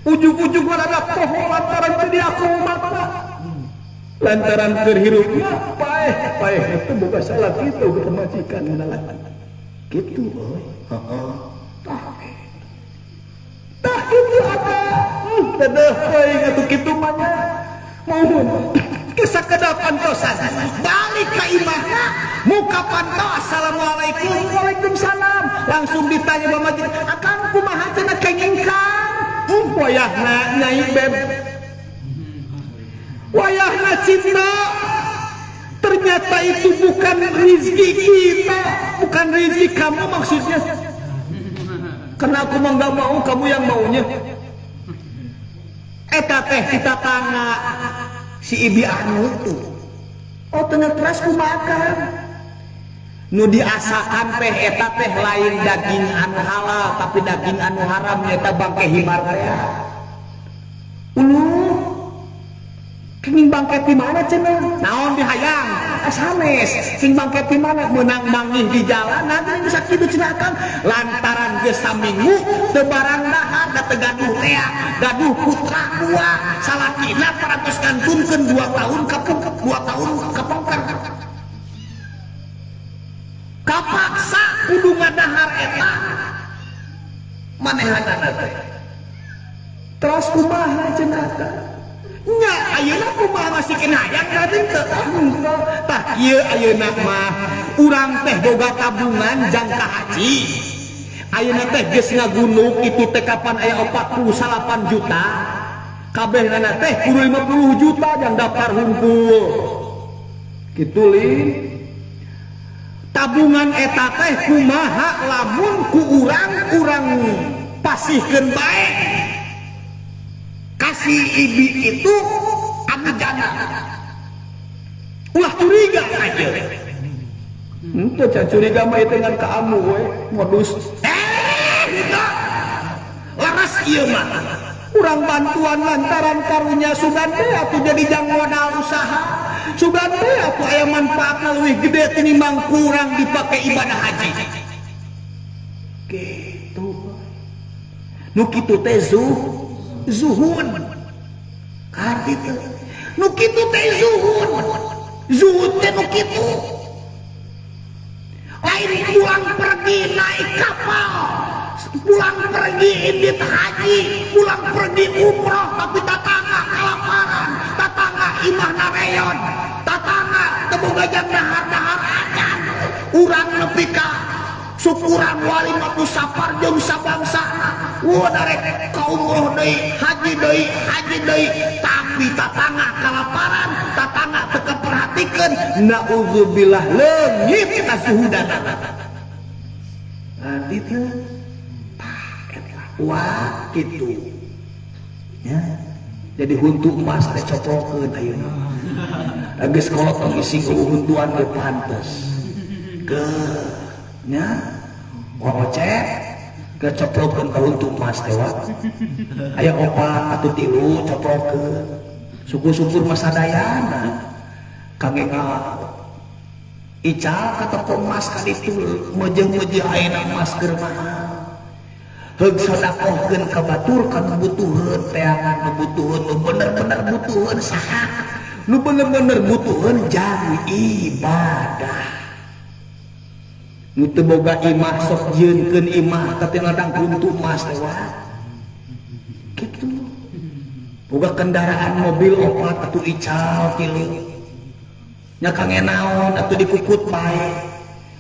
Ujug-ujug rada poho lantaran teu diaku umatna. Lantaran keur hirupna paeh, paeh teu boga salaki teu boga pamajikan lalaki. Kitu euy. Heeh. Tah. Tah kitu aka. Dedeuh teuing atuh kitu mah nya. Mohon kesakedap antosan balik ka imahna muka panto assalamualaikum waalaikumsalam langsung ditanya pamajikan akang kumaha cenah kenging kang. Wayahna nyai beb, wayahna cinta, ternyata itu bukan rizki kita, bukan rizki kamu maksudnya, karena aku mah nggak mau, kamu yang maunya. Eta teh kita tangga si ibi anu tuh. Oh ternyata keras kumakan nu diasakan teh eta teh lain daging anu halal tapi daging anu haram, nyata bangke himar teh. Uluh kenging bangke di mana cenah naon dihayang sanes king bangke di mana meunang manggih di jalan nanti bisa kitu cenah akang. Lantaran geus saminggu teu barang dahar da teu gaduh teh, gaduh putra dua salakina parantos ngantunkeun 2 tahun kapung 2 tahun kapongker kapaksa kudu ngadahar eta manehanana teh. Terus kumaha cenah teh nya ayeuna kumaha masih kena hayang tadi teu? Tah kieu ayeuna mah urang teh boga tabungan jangka haji. Ayeuna teh geus ngagunuk itu teh kapan aya 48 juta kabehnana teh kudu 50 juta jang daftar hungkul kitu lin. Tabungan eta teh kumaha lamun ku urang urang pasihkeun bae kasih ibi itu anu janda ulah curiga aja. Henteu can curiga mah itu ngan ka amu we modus. Gitu leres ieu mah urang bantuan lantaran karunya sugan teh atuh jadi jang modal usaha sugan teh atuh aya manfaatna leuwih gede tinimbang kurang dipake ibadah haji gitu. Nu kitu teh zuhud karti teh nu kitu teh zuhud. Zuhud teh nu kitu lain pulang pergi naik kapal. Pulang pergi indit haji, pulang pergi umroh, tapi tatangga kalaparan, tatangga imahna reyon, tatangga teu boga jang dahar-dahar acan. Urang nepi ka syukuran walimatu safar jeung sabangsana. Wah, darek ka umroh deui, haji deui, haji deui, tapi tatangga kalaparan, tatangga teu kaperhatikeun. Naudzubillah, leungit kasuhudan. Nanti teh wah gitu ya. Jadi huntu emas teh coplokeun ayeuna. Geus kolot tong ising huntuan ge pantes ke nya ocet ke coplokeun ka huntu emas teh wa aya opat atau tilu coplokeun. Syukur-syukur mah sadayana kangge ical ka toko emas ka ditu, meujeuh-meujeuh ayeuna emas keur mahal. Heug sodakohkeun ka batur, ka nu butuheun, teangan nu butuheun, nu bener-bener butuheun saha, nu bener-bener butuheun jang ibadah. Nu teu boga imah sok jieunkeun imah ka ladang huntu emas teh wa kitu. Boga kendaraan mobil opat atuh ical tilu nya kangge naon atuh dikukut bae.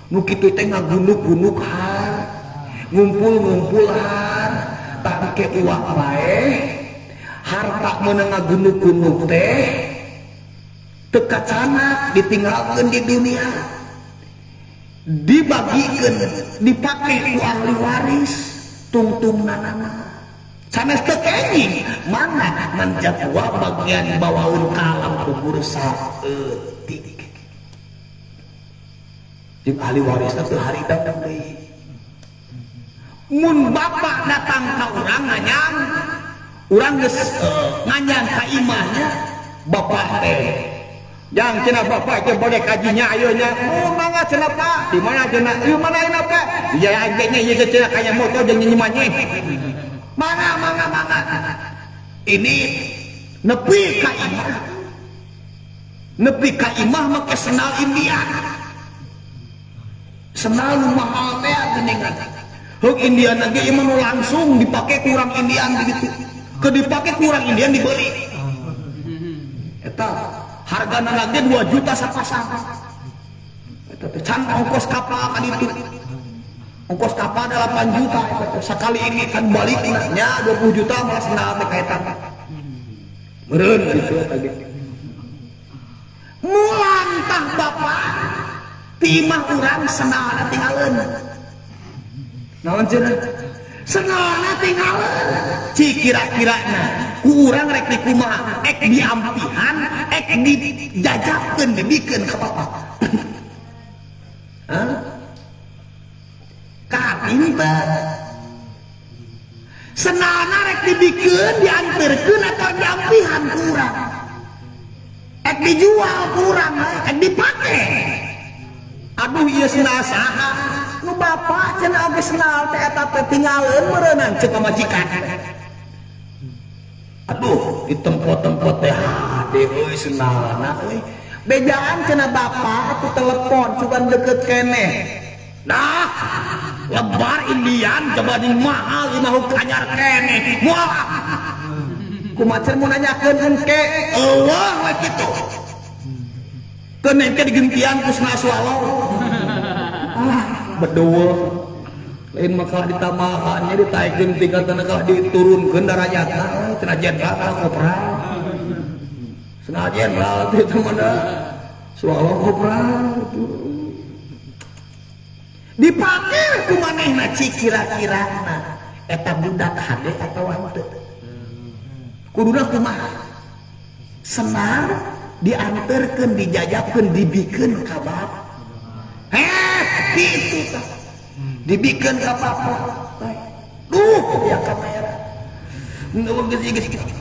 Nu kitu teh ngagunuk-gunuk har, ngumpul-ngumpul har, tak ke uak bae harta meunang ngagunuk-gunuk teh teu kacana ditinggalkeun di dunia, dibagikeun, dipake ku ahli waris tungtung nanana sanes teu kenging. Mangga ngan jadwa bagian bawaun ka alam kubur saeutik jeung ahli waris teh haridang deui. Mun bapak datang ka urang nganyang, urang geus nganyang ka imahnya bapak teh, "Jang," cenah, "bapak teh bade kajinya ayeuna nya." "Oh, mangga," cenah, "Pak." "Di mana?" cenah. "Ieu mana ayeuna, Pak?" "Iya nya ieu cenah kaya motor jeung nyimanye." "Mangga, mangga, mangga." Ini nepi ka imah, nepi ka imah make sendal India, sendal nu mahal teh geuningan. Heug Indian ge ieu mah langsung dipake kurang Indian gitu. Ke dipake kurang Indian dibeli. Eta hargana ge 2 juta sapasang. Eta teh can ongkos kapal ka ditu. Ongkos kapal 8 juta eta teh. Sakali ini kan balik nya 20 juta malah sendal teh ka eta. Meureun gitu eta ge. Mulang tah bapak ti imah urang sendalna tinggalkeun. Naon cenah? Sendalna tinggalkeun. Ci kira-kirana ku urang rek dikumaha? Ek diampihan, ek dijajabkeun, dibikeun ka bapak. Hah? Kating teh. Sendalna rek dibikeun, dianterkeun atau diampihan ku urang? Ek dijual ku urang, ek dipake. "Aduh, ieu sendal saha?" "Nu bapak," cenah, "oge sendal teh eta teh tinggalkeun meureunnan," ceuk pamajikan. Aduh, di tempat-tempat teh hade euy sendalna euy. "Bejaan," cenah, "bapak atuh telepon sugan deket keneh." Nah, lebar Indian coba di mahal imah kanyar keneh. Moal ah. Kumaha mun nanyakeun engke eueuh we kitu. Keun engke digentian ku sendal swallow. Ah, bedul. Lain mah ditamahannya ditaikeun tingkatan kalah diturunkeun darajatna cenah jenderal kalah kopral. Sendal jenderal teh itu mana? Swallow kopral tuh. Dipake ku manehna. Ci kira-kirana eta budak hade atawa henteu? Kuduna kumaha? Sendal dianterkeun, dijajabkeun, dibikeun ka bapak. Heh, kitu tah. Dibikeun ka bapak. Duh, ya kamera. Geus geus geus.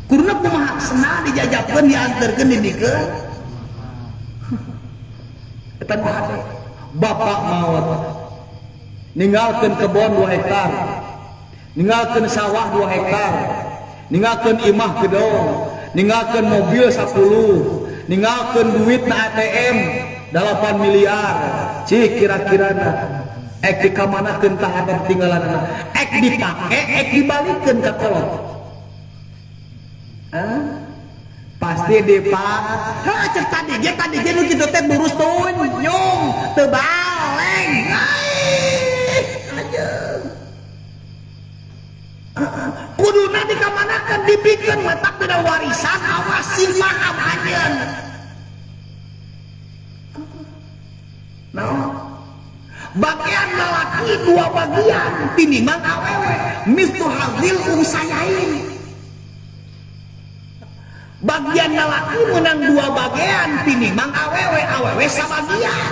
Kuduna kumaha? Sendal dijajabkeun, dianterkeun, dibikeun. Eta nu hade. Bapak maot. Ninggalkeun kebon 2 hektar. Ninggalkeun sawah 2 hektar. Ninggalkeun imah gedong, ninggalkeun mobil 10, ninggalkeun duit na ATM 8 miliar. Cik kira-kira na. Ek dikamanakeun tah harta tinggalanana, ek dipake ek dibalikeun ka kolot. Hah? Pasti dipak. Hah, cek tadi ge nu kitu teh burus tunyung, teu baleng. Ai, anjeun. Kuduna dikamanakeun dibikeun matak dina warisan awas sing paham anjeun. Naon? Bagian lalaki dua bagian tinimbang awewe mislu hadzil unsayain. Bagian lalaki menang dua bagian tinimbang awewe, awewe sabagian.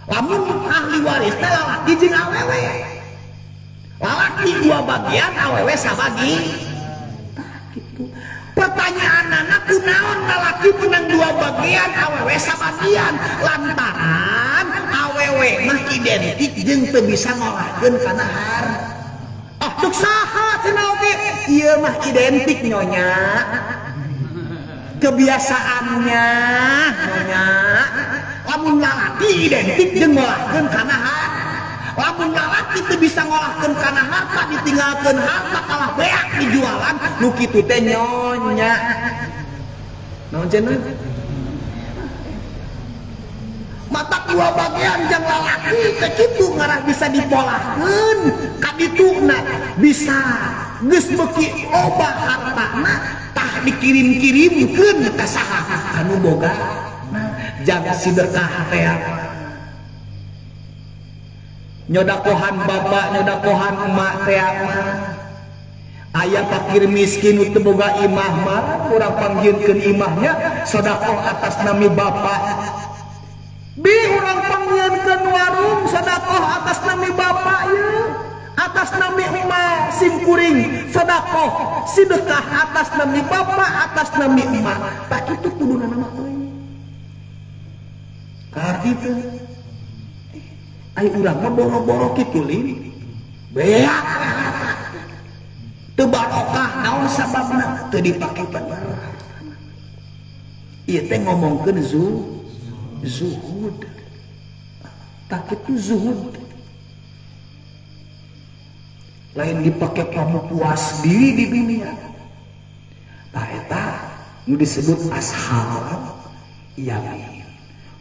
Lamun ahli warisna lalaki jeung awewe. Lalaki dua bagian awewe sabagi. Tah kitu. Pertanyaanana kunaon lalaki menang dua bagian awewe sabagian? Lantaran awewe mah identik jeung teu bisa ngolahkeun kana harta. Ah, duk saha cenah oge? Ieu mah identik nyonya. Kebiasaannya nyonya. Lamun lalaki identik jeung ngolahkeun kana harta. Lamun lalaki teu bisa ngolahkeun kana harta, ditinggalkeun harta kalah beak dijualan, nu kitu teh nyonya. Naon cenah? Mata dua bagian jang lalaki teh kitu ngarah bisa dipolahkeun ka dituna bisa geus beuki loba hartana tah dikirim-kirimkeun ka saha anu boga. Nah, jang sedekah teh nyodakohan bapak nyodakohan emak teh mah aya fakir miskin nu teu boga imah mah urang panggieunkeun imahnya sedekah atas nami bapak. Bi urang panggieunkeun warung sedekah atas nami bapak ieu, atas nami emak sim kuring sedekah sedekah atas nami bapak atas nami emak. Tah kitu kuduna mah euy. Kaharti teh ai urang mah boro-boro kitu lin. Beak teu barokah naon sababna teu dipake bener. Ieu teh ngomongkeun zuhud. Tah kitu zuhud. Lain dipake kamu puas diri di dunia. Tah eta nu disebut ashab yamin.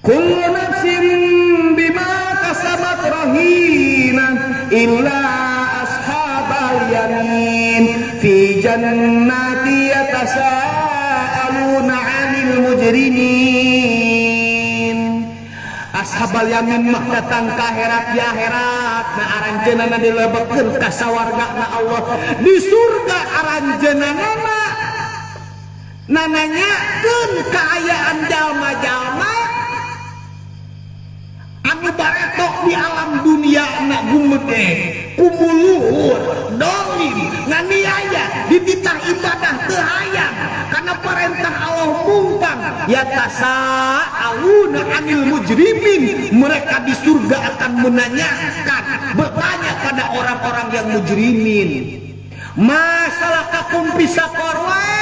Kullu nafsin bima kasabat rahinah illa ashabal yamin fi jannati yatasaaluna 'anil mujrimin. Ashabal yamin mah datang ka akhirat di akhirat na aranjeunana dilebetkeun ka sawargana Allah di surga aranjeunana nananyakeun kaayaan jalma-jalma anu bareto di alam dunia na gumede kumuluhur dolim nganiaya dititah ibadah teu hayang karena perintah Allah mungkang yatasaaluna anil mujrimin. Mereka di surga akan menanyakan, bertanya pada orang-orang yang mujrimin, masalah kakum pisakor we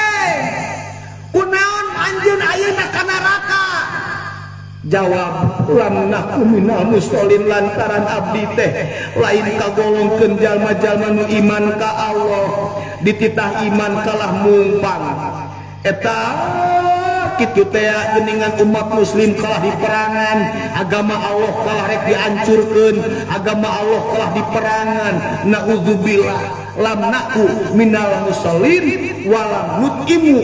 kunaon anjeun ayeuna ka neraka? Jawab lam naku minal musholin, lantaran abdi teh lain kagolongkeun jalma-jalma nu iman ka Allah, dititah iman kalah mungpang. Eta kitu teh geuningan umat muslim kalah diperangan, agama Allah kalah rek dihancurkeun, agama Allah kalah diperangan. Nauzubillah lam naku minal musholin walam nutimu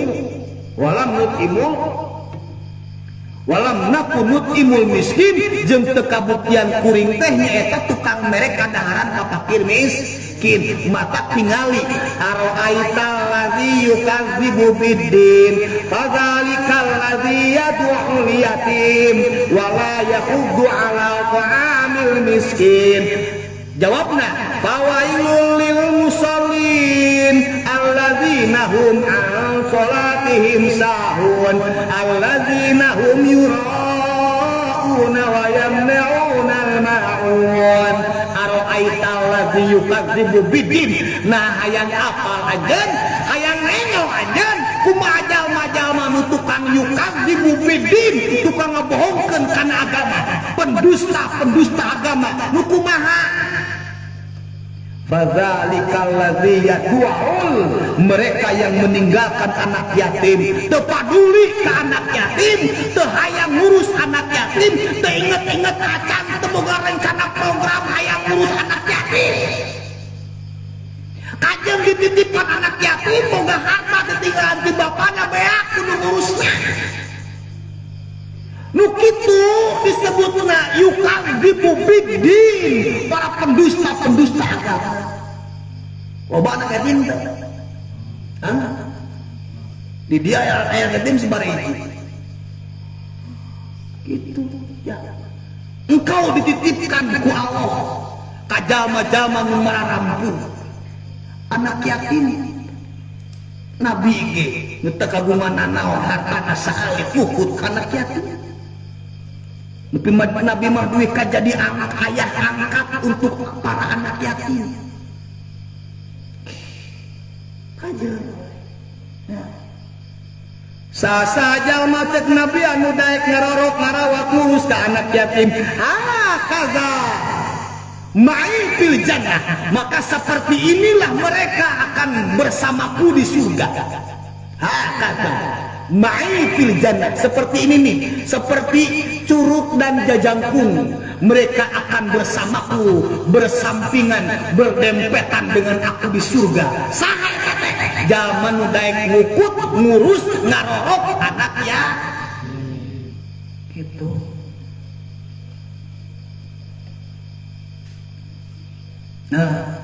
walam nutimu walam naku nutimul miskin, jeung teu kabuktian kuring teh nyaeta tukang mere kadaharan ka fakir miskin. Mata tingali aroaital ladzi yukadzibu biddin fadzalikal ladzi yad'ul yatim wala yahuddu ala ta'amil miskin. Jawabna fawailul lil musallin alladzina hum an salatihim sahun alladzina hum yura'una wa yamna'una al-ma'un. Ara'aital ladzi yukadzibu biddin. Nah hayang apal anjeun, hayang nengok anjeun kumaha jalma Saha jalma nu tukang yukadzibu biddin, tukang ngabohongkeun kana agama, pendusta-pendusta agama nu kumaha? Fadzalikal ladzi yad'ul, mereka yang meninggalkan anak yatim, teu paduli ka anak yatim, teu hayang ngurus anak yatim, teu inget-inget acan, teu boga rencana program hayang ngurus anak yatim. Kajeng dititipkan anak yatim, boga harta ditinggalan ti bapana, beak kudu ngurusna. Nu kitu disebutna yukadzibu biddin, para pendusta-pendusta agama. Loba anak yatim teh. Hah? Di dia aya yatim sabaraha hiji. Gitu ya. Engkau dititipkan ku Allah ka jalma-jalma nu mararampuh. Anak yatim, Nabi ge nu teu kagungan nanaon, hartana saalit mukut ka anak yatim. Nepi Nabi mah duit ka jadi anak ayah angkat untuk para anak yatim. Kajeun. Ya. Sasa jalma cek Nabi anu daek ngarorok ngarawat ngurus ka anak yatim. Ah, kaza ma'i fil jannah, maka seperti inilah mereka akan bersamaku di surga. Hakaza ma'i fil jannah, seperti ini nih, seperti curug dan jajangkung, mereka akan bersamaku, bersampingan, berdempetan dengan aku di surga. Saha eta teh? Jalma nu daek ngukut, ngurus, ngarorok anak ya. Gitu. Nah,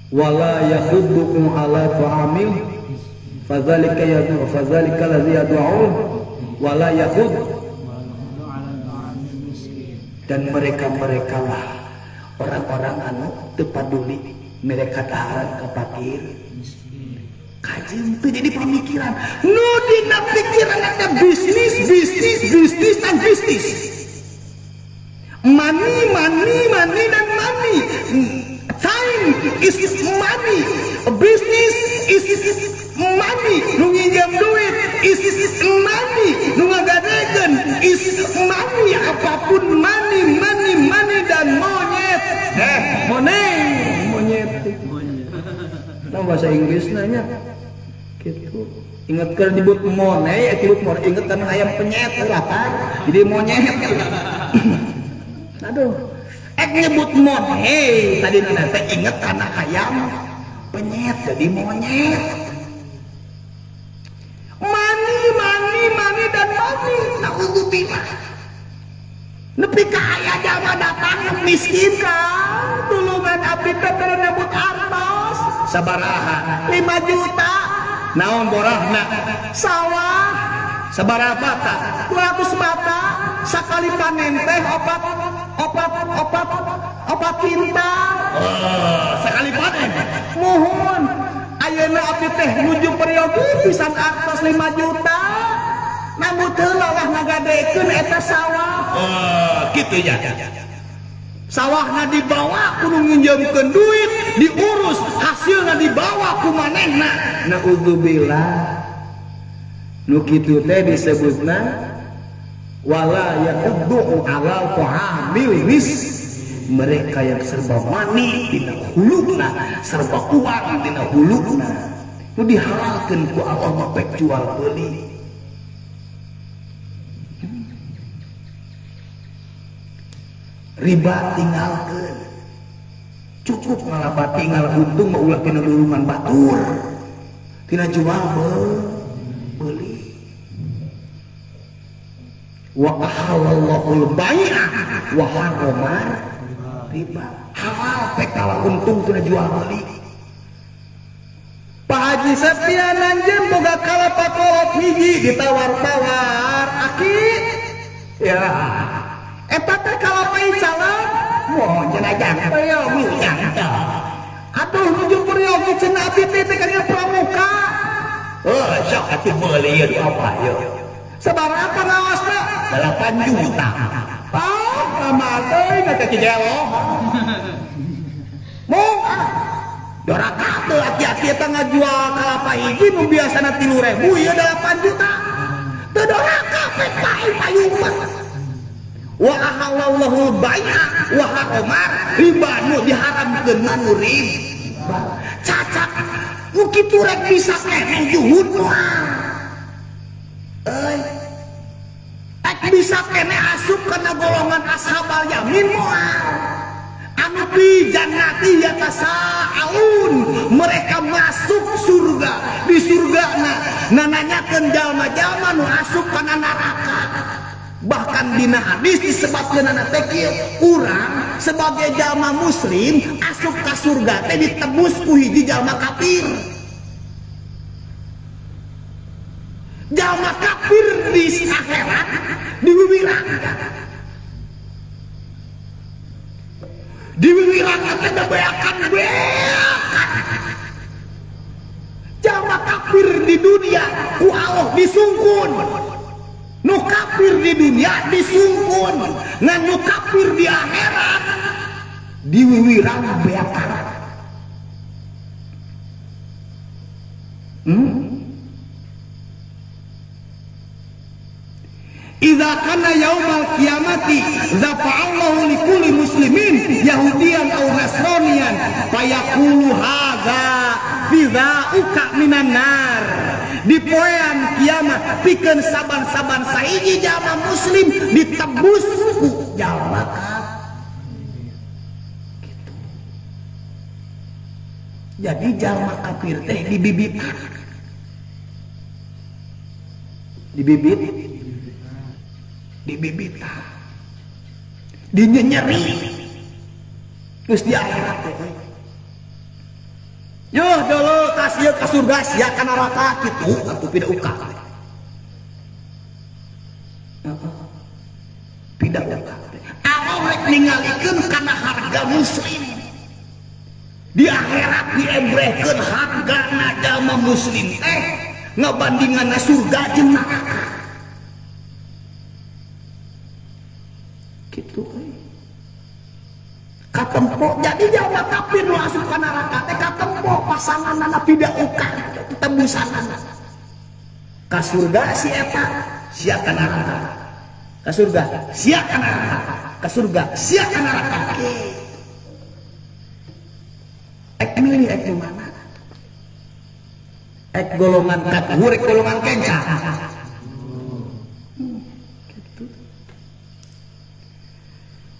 wala yakhuddu ala ta'amil fadzalika yad'u fadzalika allazi yad'u wala yakhud, dan mereka-mereka lah orang-orang anu teu paduli mereka daharan ka fakir. Kajeun teu jadi pamikiran, nu dina pikiran teh bisnis, bisnis, bisnis dan bisnis. Money, money, money dan money. Time is money. Business is money. Nu nginjem duit is money. Nu ngagadekeun is money. Apapun money, money, money dan monyet. Money, monyet. Nah, bahasa Inggris nanya. Gitu. Ingat keur nyebut money, ya nyebut money, inget karena ayam penyet lapar. Jadi monyet. Aduh, nyebut money tadi nanti inget karena ayam penyet jadi monyet. Money, money, money dan money. Naudzubillah. Nepi ka aya jalma datang miskin kan, tulungan abdi teh bere nebut artos sabaraha? 5 juta. Naon borahna? Sawah. Sabaraha bata? 200 bata. Sakali panen teh opat opat opat opat kintal. Oh, sekali panen. Mohon ayeuna abdi teh nuju peryogi pisan artos 5 juta. Namun heula lah ngagadekeun eta sawah. Oh, kitu ya. Sawahna dibawa kudu nginjeumkeun duit, diurus, hasilna dibawa ku manehna. Naudzubillah. Nu kitu teh disebutna wala yahuddu ala ta'amil mis, mereka yang serba mani dina huluna, serba uang dina huluna. Nu dihalalkeun ku Allah mah pek jual beli. Riba tinggalkeun. Cukup ngalaba tinggal untung mah ulah tina lulungan batur. Tina jual beli. Wa ahallallahu al-bai'a wa harrama riba. Halal pek kalah untung tina jual beli. Pak Haji Septian anjeun boga kalapa kolot hiji ditawar-tawar aki. Ya. Eta teh kalapa calon. Wah, cenah jang peryogi jang teh. Aduh nuju peryogi cenah abdi teh ka dieu pramuka. Oh, sok atuh meuli ieu apa ieu. Sabaraha pangaosna? 8 juta. Ah, lama teuing teh kijelo. Mung ah. Doraka teu aki-aki eta ngajual kalapa hiji nu biasana 3.000 ieu 8 juta. Teu doraka pek pae payung mah. Wa ahallallahu bai'a wa harramar riba nu diharamkeun mah nu riba. Cacak nu kitu rek bisa keneh juhud moal. Euy. Rek bisa keneh asup kana golongan ashabal yamin moal. Anu fi jannati yatasaalun, mereka masuk surga, di surga na nananyakeun jalma-jalma nu asup kana neraka. Bahkan dina hadis disebutkeun teh kieu, urang sebagai jalma muslim asup ka surga teh ditebus ku hiji jalma kafir. Jalma kafir di akhirat diwiwirang. Diwiwirang teh bebeakan beakan. Jalma kafir di dunia ku Allah disungkun. Nu kafir di dunia disungkun, ngan nu kafir di akhirat diwiwirang beakan. Idza kana yaumal qiyamati dzafa'allahu likulli muslimin yahudiyan aw nasraniyan fayaqulu hadza fidzauka minan nar. Di poean kiamat pikeun saban-saban sahiji jalma muslim ditebus ku jalma kafir. Gitu. Jadi jalma kafir teh dibibitan. Dibibit dibibitan, dinyenyeri, terus di akhirat teh. Yo dulu kasih ke surga sia ka neraka kitu atuh pida uka. Pida uka. Allah rek ningalikeun kana harga muslim. Di akhirat diebrehkeun hargana jalma muslim teh ngabandinganna surga jeung neraka. Gitu katempo jadi jalma kafir nu asup ka neraka teh katempo pasanganna pida uka tebusanana ka surga si eta sia ka neraka, ka surga sia ka neraka, ka surga sia ka neraka. Ek milih ek di mana? Ek golongan katuhur, ek golongan kenca.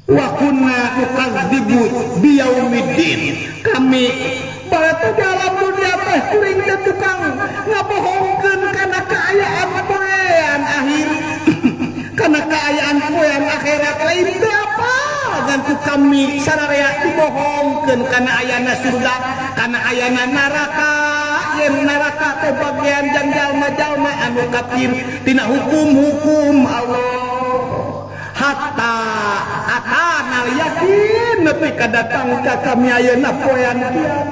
Wa kunna nukadzibu biyaumiddin. Kami baleta dalam dunia teh kuring teh tukang ngabohongkeun kana kaayaan poean akhir. Kana kaayaan poean akhirat lain teh apa ngan ku kami sararea dibohongkeun kana ayana surga, kana ayana neraka. Yen neraka teh bagian jang jalma-jalma anu kafir tina hukum-hukum Allah. Hatta atanal yakin nepi ka datang ka kami ayeuna poean kiamat.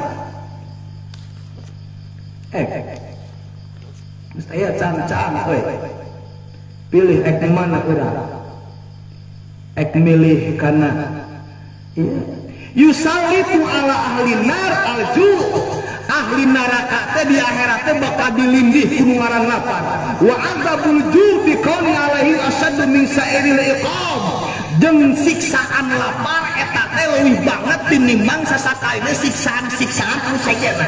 Geus aya can-can euy. Pilih ek mana urang? Ek milih kana ieu. Yusallitu ala ahli nar alju. Ahli neraka teh di akhirat teh bakal dilindih ku nu ngaran lapar. Wa adzabul ju bi kauni alaihi asaddu min sa'iril iqab. Jeung siksaan lapar eta teh leuwih banget tinimbang sasakaina siksaan-siksaan anu sejenna.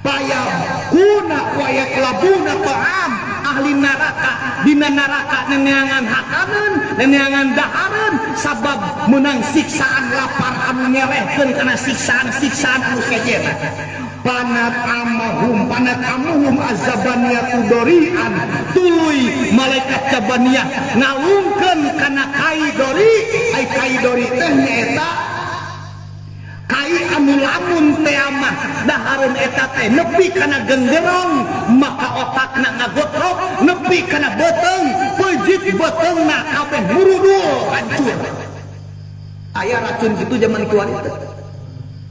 Payakuna wa yaklabuna ta'am. Ahli neraka dina neraka neneangan hakaneun, neneangan dahareun sabab meunang siksaan lapar anu nyelehkeun kana siksaan-siksaan anu sejenna. Panat amahum panat amuhum azabaniyatu dorian. Tuluy malaikat jabaniyah ngalungkeun kana kai dori. Ai kai dori teh nyaeta kai anu lamun teh mah dahareun eta teh nepi kana genggerong maka otakna ngagotrok, nepi kana beuteung peujit beuteungna kabeh murudul hancur. Aya racun kitu zaman kiwari teh.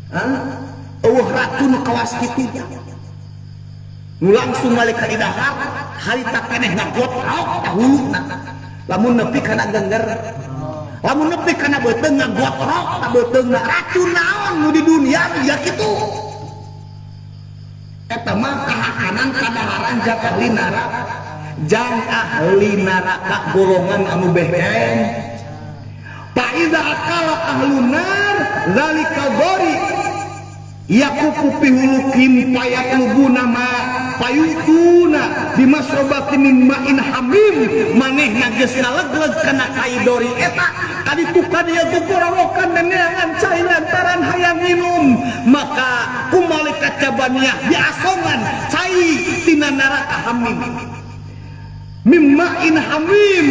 Hah? Eueuh racun kawas kitu nya. Nu langsung malaikat didahar harita keneh ngagotrok ka huluna. Lamun nepi kana gengger, lamun nepi kana beuteung ngagotrok ka beuteungna. Racun naon nu di dunia ya kitu. Eta mah kahakanan kadaharan jang ahli neraka. Jang ahli neraka golongan anu beheng. Fa iza akala ahlun nar zalika dhari yakufu fi hulukim payatlubuna ma payutuna bimasrobati min ma'in hamim. Manehna geus ngalegleg kana kai dori eta kaditu ka dieu gugurawokan neneangan cai lantaran hayang minum, maka ku malaikat jabaniyah diasongan cai tina neraka hamim. Mimma in hamim,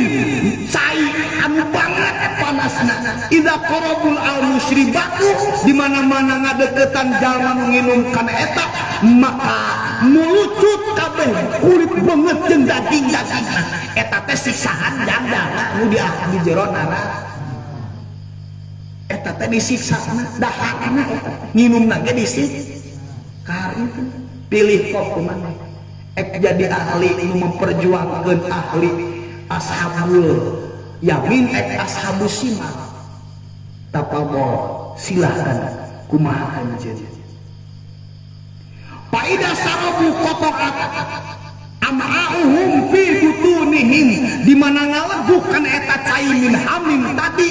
cai anu banget panasna. Idza qarabul al musyribatu, di mana-mana ngadeukeutan jalma nu nginum kana eta, maka mulucut kabeh kulit beungeut jeung daging-dagingna. Eta teh siksaan jang-jangna nu di jero neraka. Eta teh disiksana, daharna eta nginumna ge disiksa. Kar itu pilih kok kumaha. Ek jadi ahli nu memperjuangkeun ahli ashabul yamin ek ashabus simal. Tapabol silahkan kumaha anjeun. Faida sarabu qata'at am'a'uhum fi butunihim, di mana ngaleguk kana eta cai min hamim tadi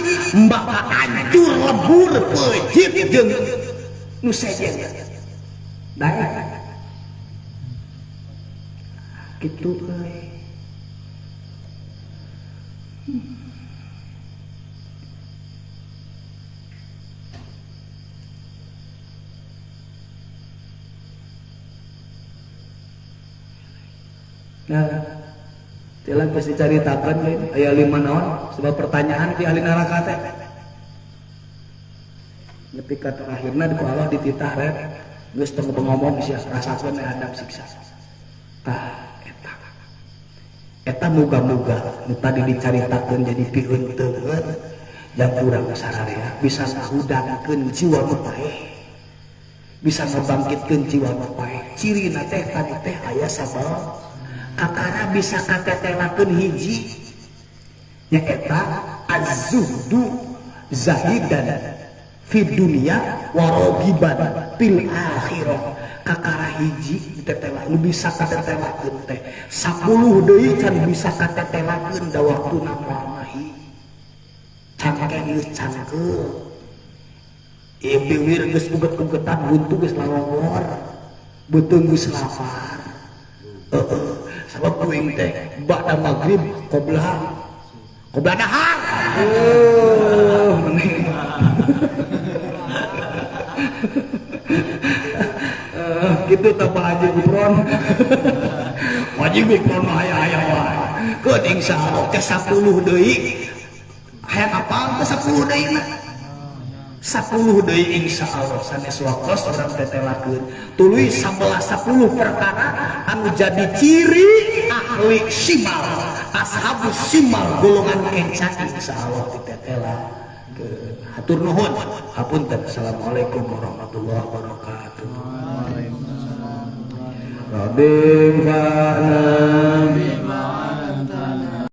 bakal hancur lebur peucit jeung nu sejen. Daek kitu euy. Nah, tilang pasti caritakeun lain aya 5 naon sebab pertanyaan ti ahli neraka teh. Nepi ka terakhirna ku Allah dititah rek geus teu ngomong sia rasakeun adab siksa. Tah eta. Eta muga-muga nu tadi dicaritakeun jadi piunteungeun jang urang sararea bisa ngahudangkeun jiwa nu paeh. Bisa ngabangkitkeun jiwa nu paeh. Cirina teh tadi teh aya sabab kakara bisa katetelakeun hiji nyaeta az-zuhdu zahidan fi dunya wa ragiban fil akhirah. Kakara hiji ditetela nu bisa katetelakeun teh 10 deui can bisa katetelakeun da waktuna moal mahi. Cangkeng geus cangkeul, ieu biwir geus uget-ugetan, huntu geus lalongor, beuteung geus lapar. Heeh, sabab kuing teh ba'da maghrib qobla dahar. Mending. Gitu tah Pak Haji Gufron. Pak Haji Gufron mah aya-aya wae. Keun insyaallah teh 10 deui. Hayang apal teh 10 deui mah. 10 deui insyaallah sanes waktos urang tetelakeun. Tuluy 11 10 perkara anu jadi ciri ahli simal, ashabus simal golongan kenca insyaallah ditetelakeun. Hatur nuhun. Hapunten. Assalamualaikum warahmatullahi wabarakatuh. Rabbi fa'na